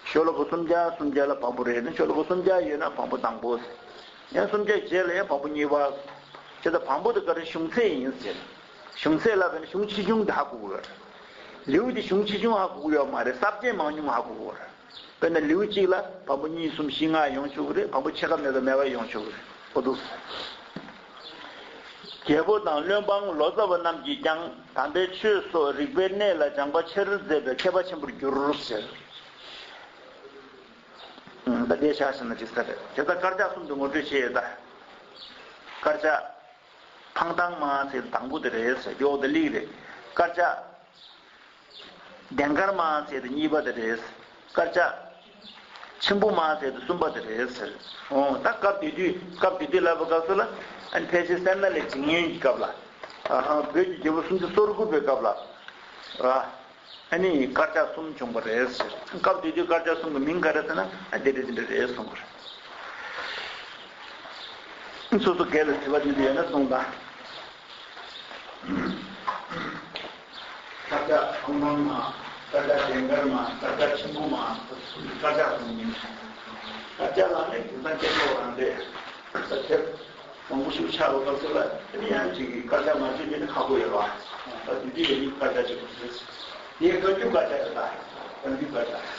ཤོ་ལོ་ཀ་སུམ་བརྒྱ་སུམ་བརྒྱ་ལ་བམ་པོ་རེ་རེ། ཤོ་ལོ་ཀ་སུམ་བརྒྱ་ཡོད་ན་བམ་པོ་དང་པོ། ཡང་སུམ་བརྒྱ་རྗེས་ལ་ཡང་བམ་པོ་གཉིས་པ། བྱས་ཙང་བམ་པོ་དེ་ག་རེ་གཞུང་ཚད་ཡིན་ཟེར། གཞུང་ཚད་ལ་བས་ན་གཞུང་ཆེ་ཆུང་དེ་ཧ་གོ་དགོས་རེད། ལེའུ་དེ་གཞུང་ཆེ་ཆུང་ཧ་གོ་གི་ཡོད་མ་རེད། ས་བཅད་མང་ཉུང་ཧ་གོ་དགོས་རེད། དཔེར་ན་ལེའུ་གཅིག་ལ་བམ་པོ་གཉིས་གསུམ་བཞི་ལྔ་ཡོང་ཆོག་གི་རེད། བམ་པོ་ཕྱེད་ཀ་མེད་པ་མེད་པ་ཡོང་ཆོག་གི་རེད། འོ་འདུག་རྒྱལ་པོ་དང་བློན་འབངས་ལོ་ཙཱ་བ་རྣམས་ཀྱིས་ཀྱང་དམ་པའི་ཆོས་སོགས་རིག་པའི་གནས་ལ་སྦྱངས་པ་ཆེར་མཛད་པས་མཁས་པ་ཆེན་པོར་གྱུར་ཟེར། ད་དེ་བཞག་ཟིན་ན་འགྲིག་ས་རེད། དེ་ལྟར་དཀར་ཆག་གསུམ་དུ་ངོ་སྤྲོད་བྱས་ཡོད་ད། དཀར་ཆག་འཕང་ཐང་མ་ཟེར་དང་པོ་དེ་རེད་ཟེར། འོག་ཏུ་ལེགས་རེད། དཀར་ཆག་ལྡན་དཀར་མ་ཟེར་དེ་གཉིས་པ་དེ་རེད། དཀར་ཆག་ཆེན་པོ་མ་ཟེར་དེ་གསུམ་པ་དེ་རེད་ཟེར། འོ་ད་སྐབས་དེ་དུས་སྐབས་དེ་དུས་ལབ་པའི་སྐབས་སུ་ལ་ཨ་ནི་ཕལ་ཆེར་སད་ན་ལེགས་འཇིགས་མེད་ཀྱི་སྐབས་ལ། ཨ་ཧ། བོད་ཀྱི་རྒྱལ་པོ་སུམ་ཅུ་སོ་དགུ་པའི་སྐབས་ལ། ཨ། ཨ་ནི་དཀར་ཆག་གསུམ་བྱུང་བ་རེད་ཟེར། སྐབས་དེ་དུས་དཀར་ཆག་གསུམ་གྱི་མིང་ག་རེ་ཟེར་ན་ཨ་དེ་རེད་དེ་འདྲ་རེད་གསུང་གི་རེད། སོ་སོ་སྒེར་ལ་དྲི་བ་དེ་འདྲ་ཡོད་ན་གསུངས་དང་། དཀར་ཆག་འཕང་ཐང་མ། དཀར་ཆག་ལྡན་དཀར་མ། དཀར་ཆག་ཆེན་པོ་མ། དཀར་ཆག་གསུམ་ཡིན། དཀར་ཆག་ལ་ནི་དེང་སང་སྐད་ཐོག་རང་རེད། ད་དེབ་མང་པོ་ཞིག་ཆགས་པའི་སྐབས་སུ་ལ་ཨ་ནི་ཡང་ཅིག་གི་དཀར་ཆག་མ་བརྗོད་པ་ནི་ཁག་པོ་ཡོད་པ། ད་དེ་དུས་ཡང་ནི་དཀར་ཆག་ཅིག་རེད། དེའི་བཀའ་བརྒྱུད་དཀར་ཆག་རེད་ད། བཀའ་བརྒྱུད་དཀར་ཆག་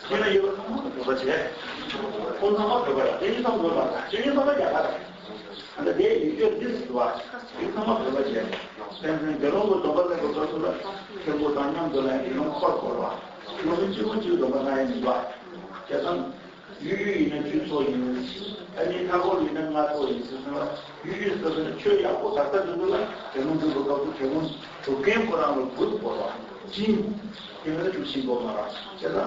དེ་ལ་ཡོད་པ་ཚང་མ་བོད་པ་བྱས། ཁོང་ཚང་མ་བོད་པ་རེད། དེ་ཡིན་ཙང་བོད་པ་རེད། དེ་ཡིན་ཙང་རྒྱ་གར་རེད། ཨ་ནི་དེ་ཡིན་དུས་འདི་ཟེར་བ། དེ་ཚང་མ་བོད་པ་བྱས། དེ་ཚང་དགེ་སློང་གི་སྡོམ་པ་ལེན་པའི་སྐབས་སུ་ལ་ཆོས་གོས་དང་མཉམ་དུ་ལ་དགེ་སློང་འཁོར་བསྐོར་བ། ང་ཚོ་གཅིག་པུ་གཅིག་སྡོམ་པ་གནང་ཡ་མིན་པ། བྱས་ཙང་། ཡུལ་ཡུལ་ཡིན་ན་ཆོས་ཚོགས་ཡིན། ཨ་ནི་མཐའ་འཁོར་ཡིན་ན་སྔགས་ཚོགས་ཡིན་ཟེར་སོང་ལ། ཡུལ་ཡུལ་ཟེར་ན་ཆོས་ཡག་པོ་དར་ས་དེ་ཚོ་ལ་དགེ་སློང་སྒྲུབ་པའི་སྐབས་སུ་དགེ་སློང་སྒྲུབ་མཁན་ཁོ་རང་ལ་གུས་བསྐོར་བ། སྦྱིན། དེ་མིན་ན་སྒྲུབ་ཤིང་བསྐོར་མ་རག་བྱས་ཙང་།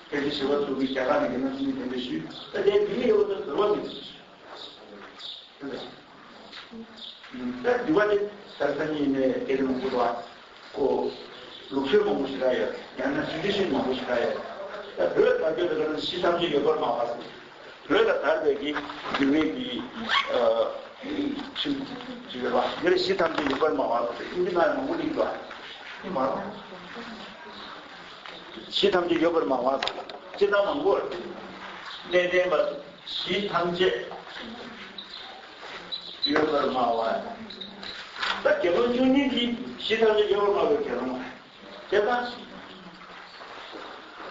ཕལ་ཆེར་ཞི་བ་འཚོ་གིས་རྒྱ་གར་ནས་དགེ་སློང་སུ་ཡིན་དེ་འདྲ་ཞུས། ད་དེ་དེ་ཡོད་ན་ཟེར་བ་མི་འདུག་ད་འདི་བ་དེ་ད་ས་ཉིན་ནས་སྐད་མང་པོ་དང་ཁོ་ལུགས་སྲོལ་མང་པོ་ཞིག་རག་ཡོད། ཡང་ན་ཊེ་ཌི་ཤན་མང་པོ་ཞིག་རག་ཡོད། ད་བོད་དར་རྒྱས་དེ་ག་ནང་གཞི་ཐམས་ཅད་ཡོད་པར་སྨྲ་བ། བོད་ལ་དར་བའི་གི་འགྱུར་བའི་གི་ཨ་ཆུ་ཆུ་ཡོད་པ་འདིར་གཞི་ཐམས་ཅད་ཡོད་པར་སྨྲ་བ། ཨིན་ཇི་ནང་མང་པོ་གླེང་འདུག་ཨ། ཨིན་མ་རེད། གཞི་ཐམས་ཅད་ཡོད་པར་སྨྲ་བ། སྤྱིར་བཏང་མང་པོ་གནས་བརྟན་པ། གཞི་ཐམས་ཅད་ཡོད་པར་སྨྲ་བ། ད་དགེ་སློང་བཅུ་གཉིས་ཀྱིས་གཞི་ཐམས་ཅད་ཡོད་པར་སྨྲ་བའི་དགེ་སློང་དེ་དང་།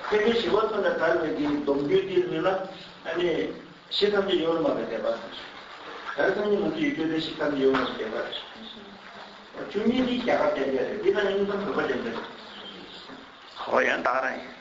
ཕལ་ཆེར་ཞི་བ་འཚོ་ནས་དར་བའི་གི་སྡོམ་རྒྱུན་དེ་ནི་ལ་ཨ་ནི་གཞི་ཐམས་ཅད་ཡོད་པར་སྨྲ་བའི་དད་པ། ད་རེས་སང་ཉིན་ང་ཚོ་ཡོད་རྒྱུ་དེ་གཞི་ཐམས་ཅད་ཡོད་པར་སྨྲ་བའི་དད་པ་རེད། བཅུ་གཉིས་ཀྱིས་རྒྱ་གར་བསྟན་པ་རེད། དེ་དང་ཡིན་ཙང་བོད་པ་བསྟན་པ་རེད། ཧོ་ཡང་དག་རང་ཡིན།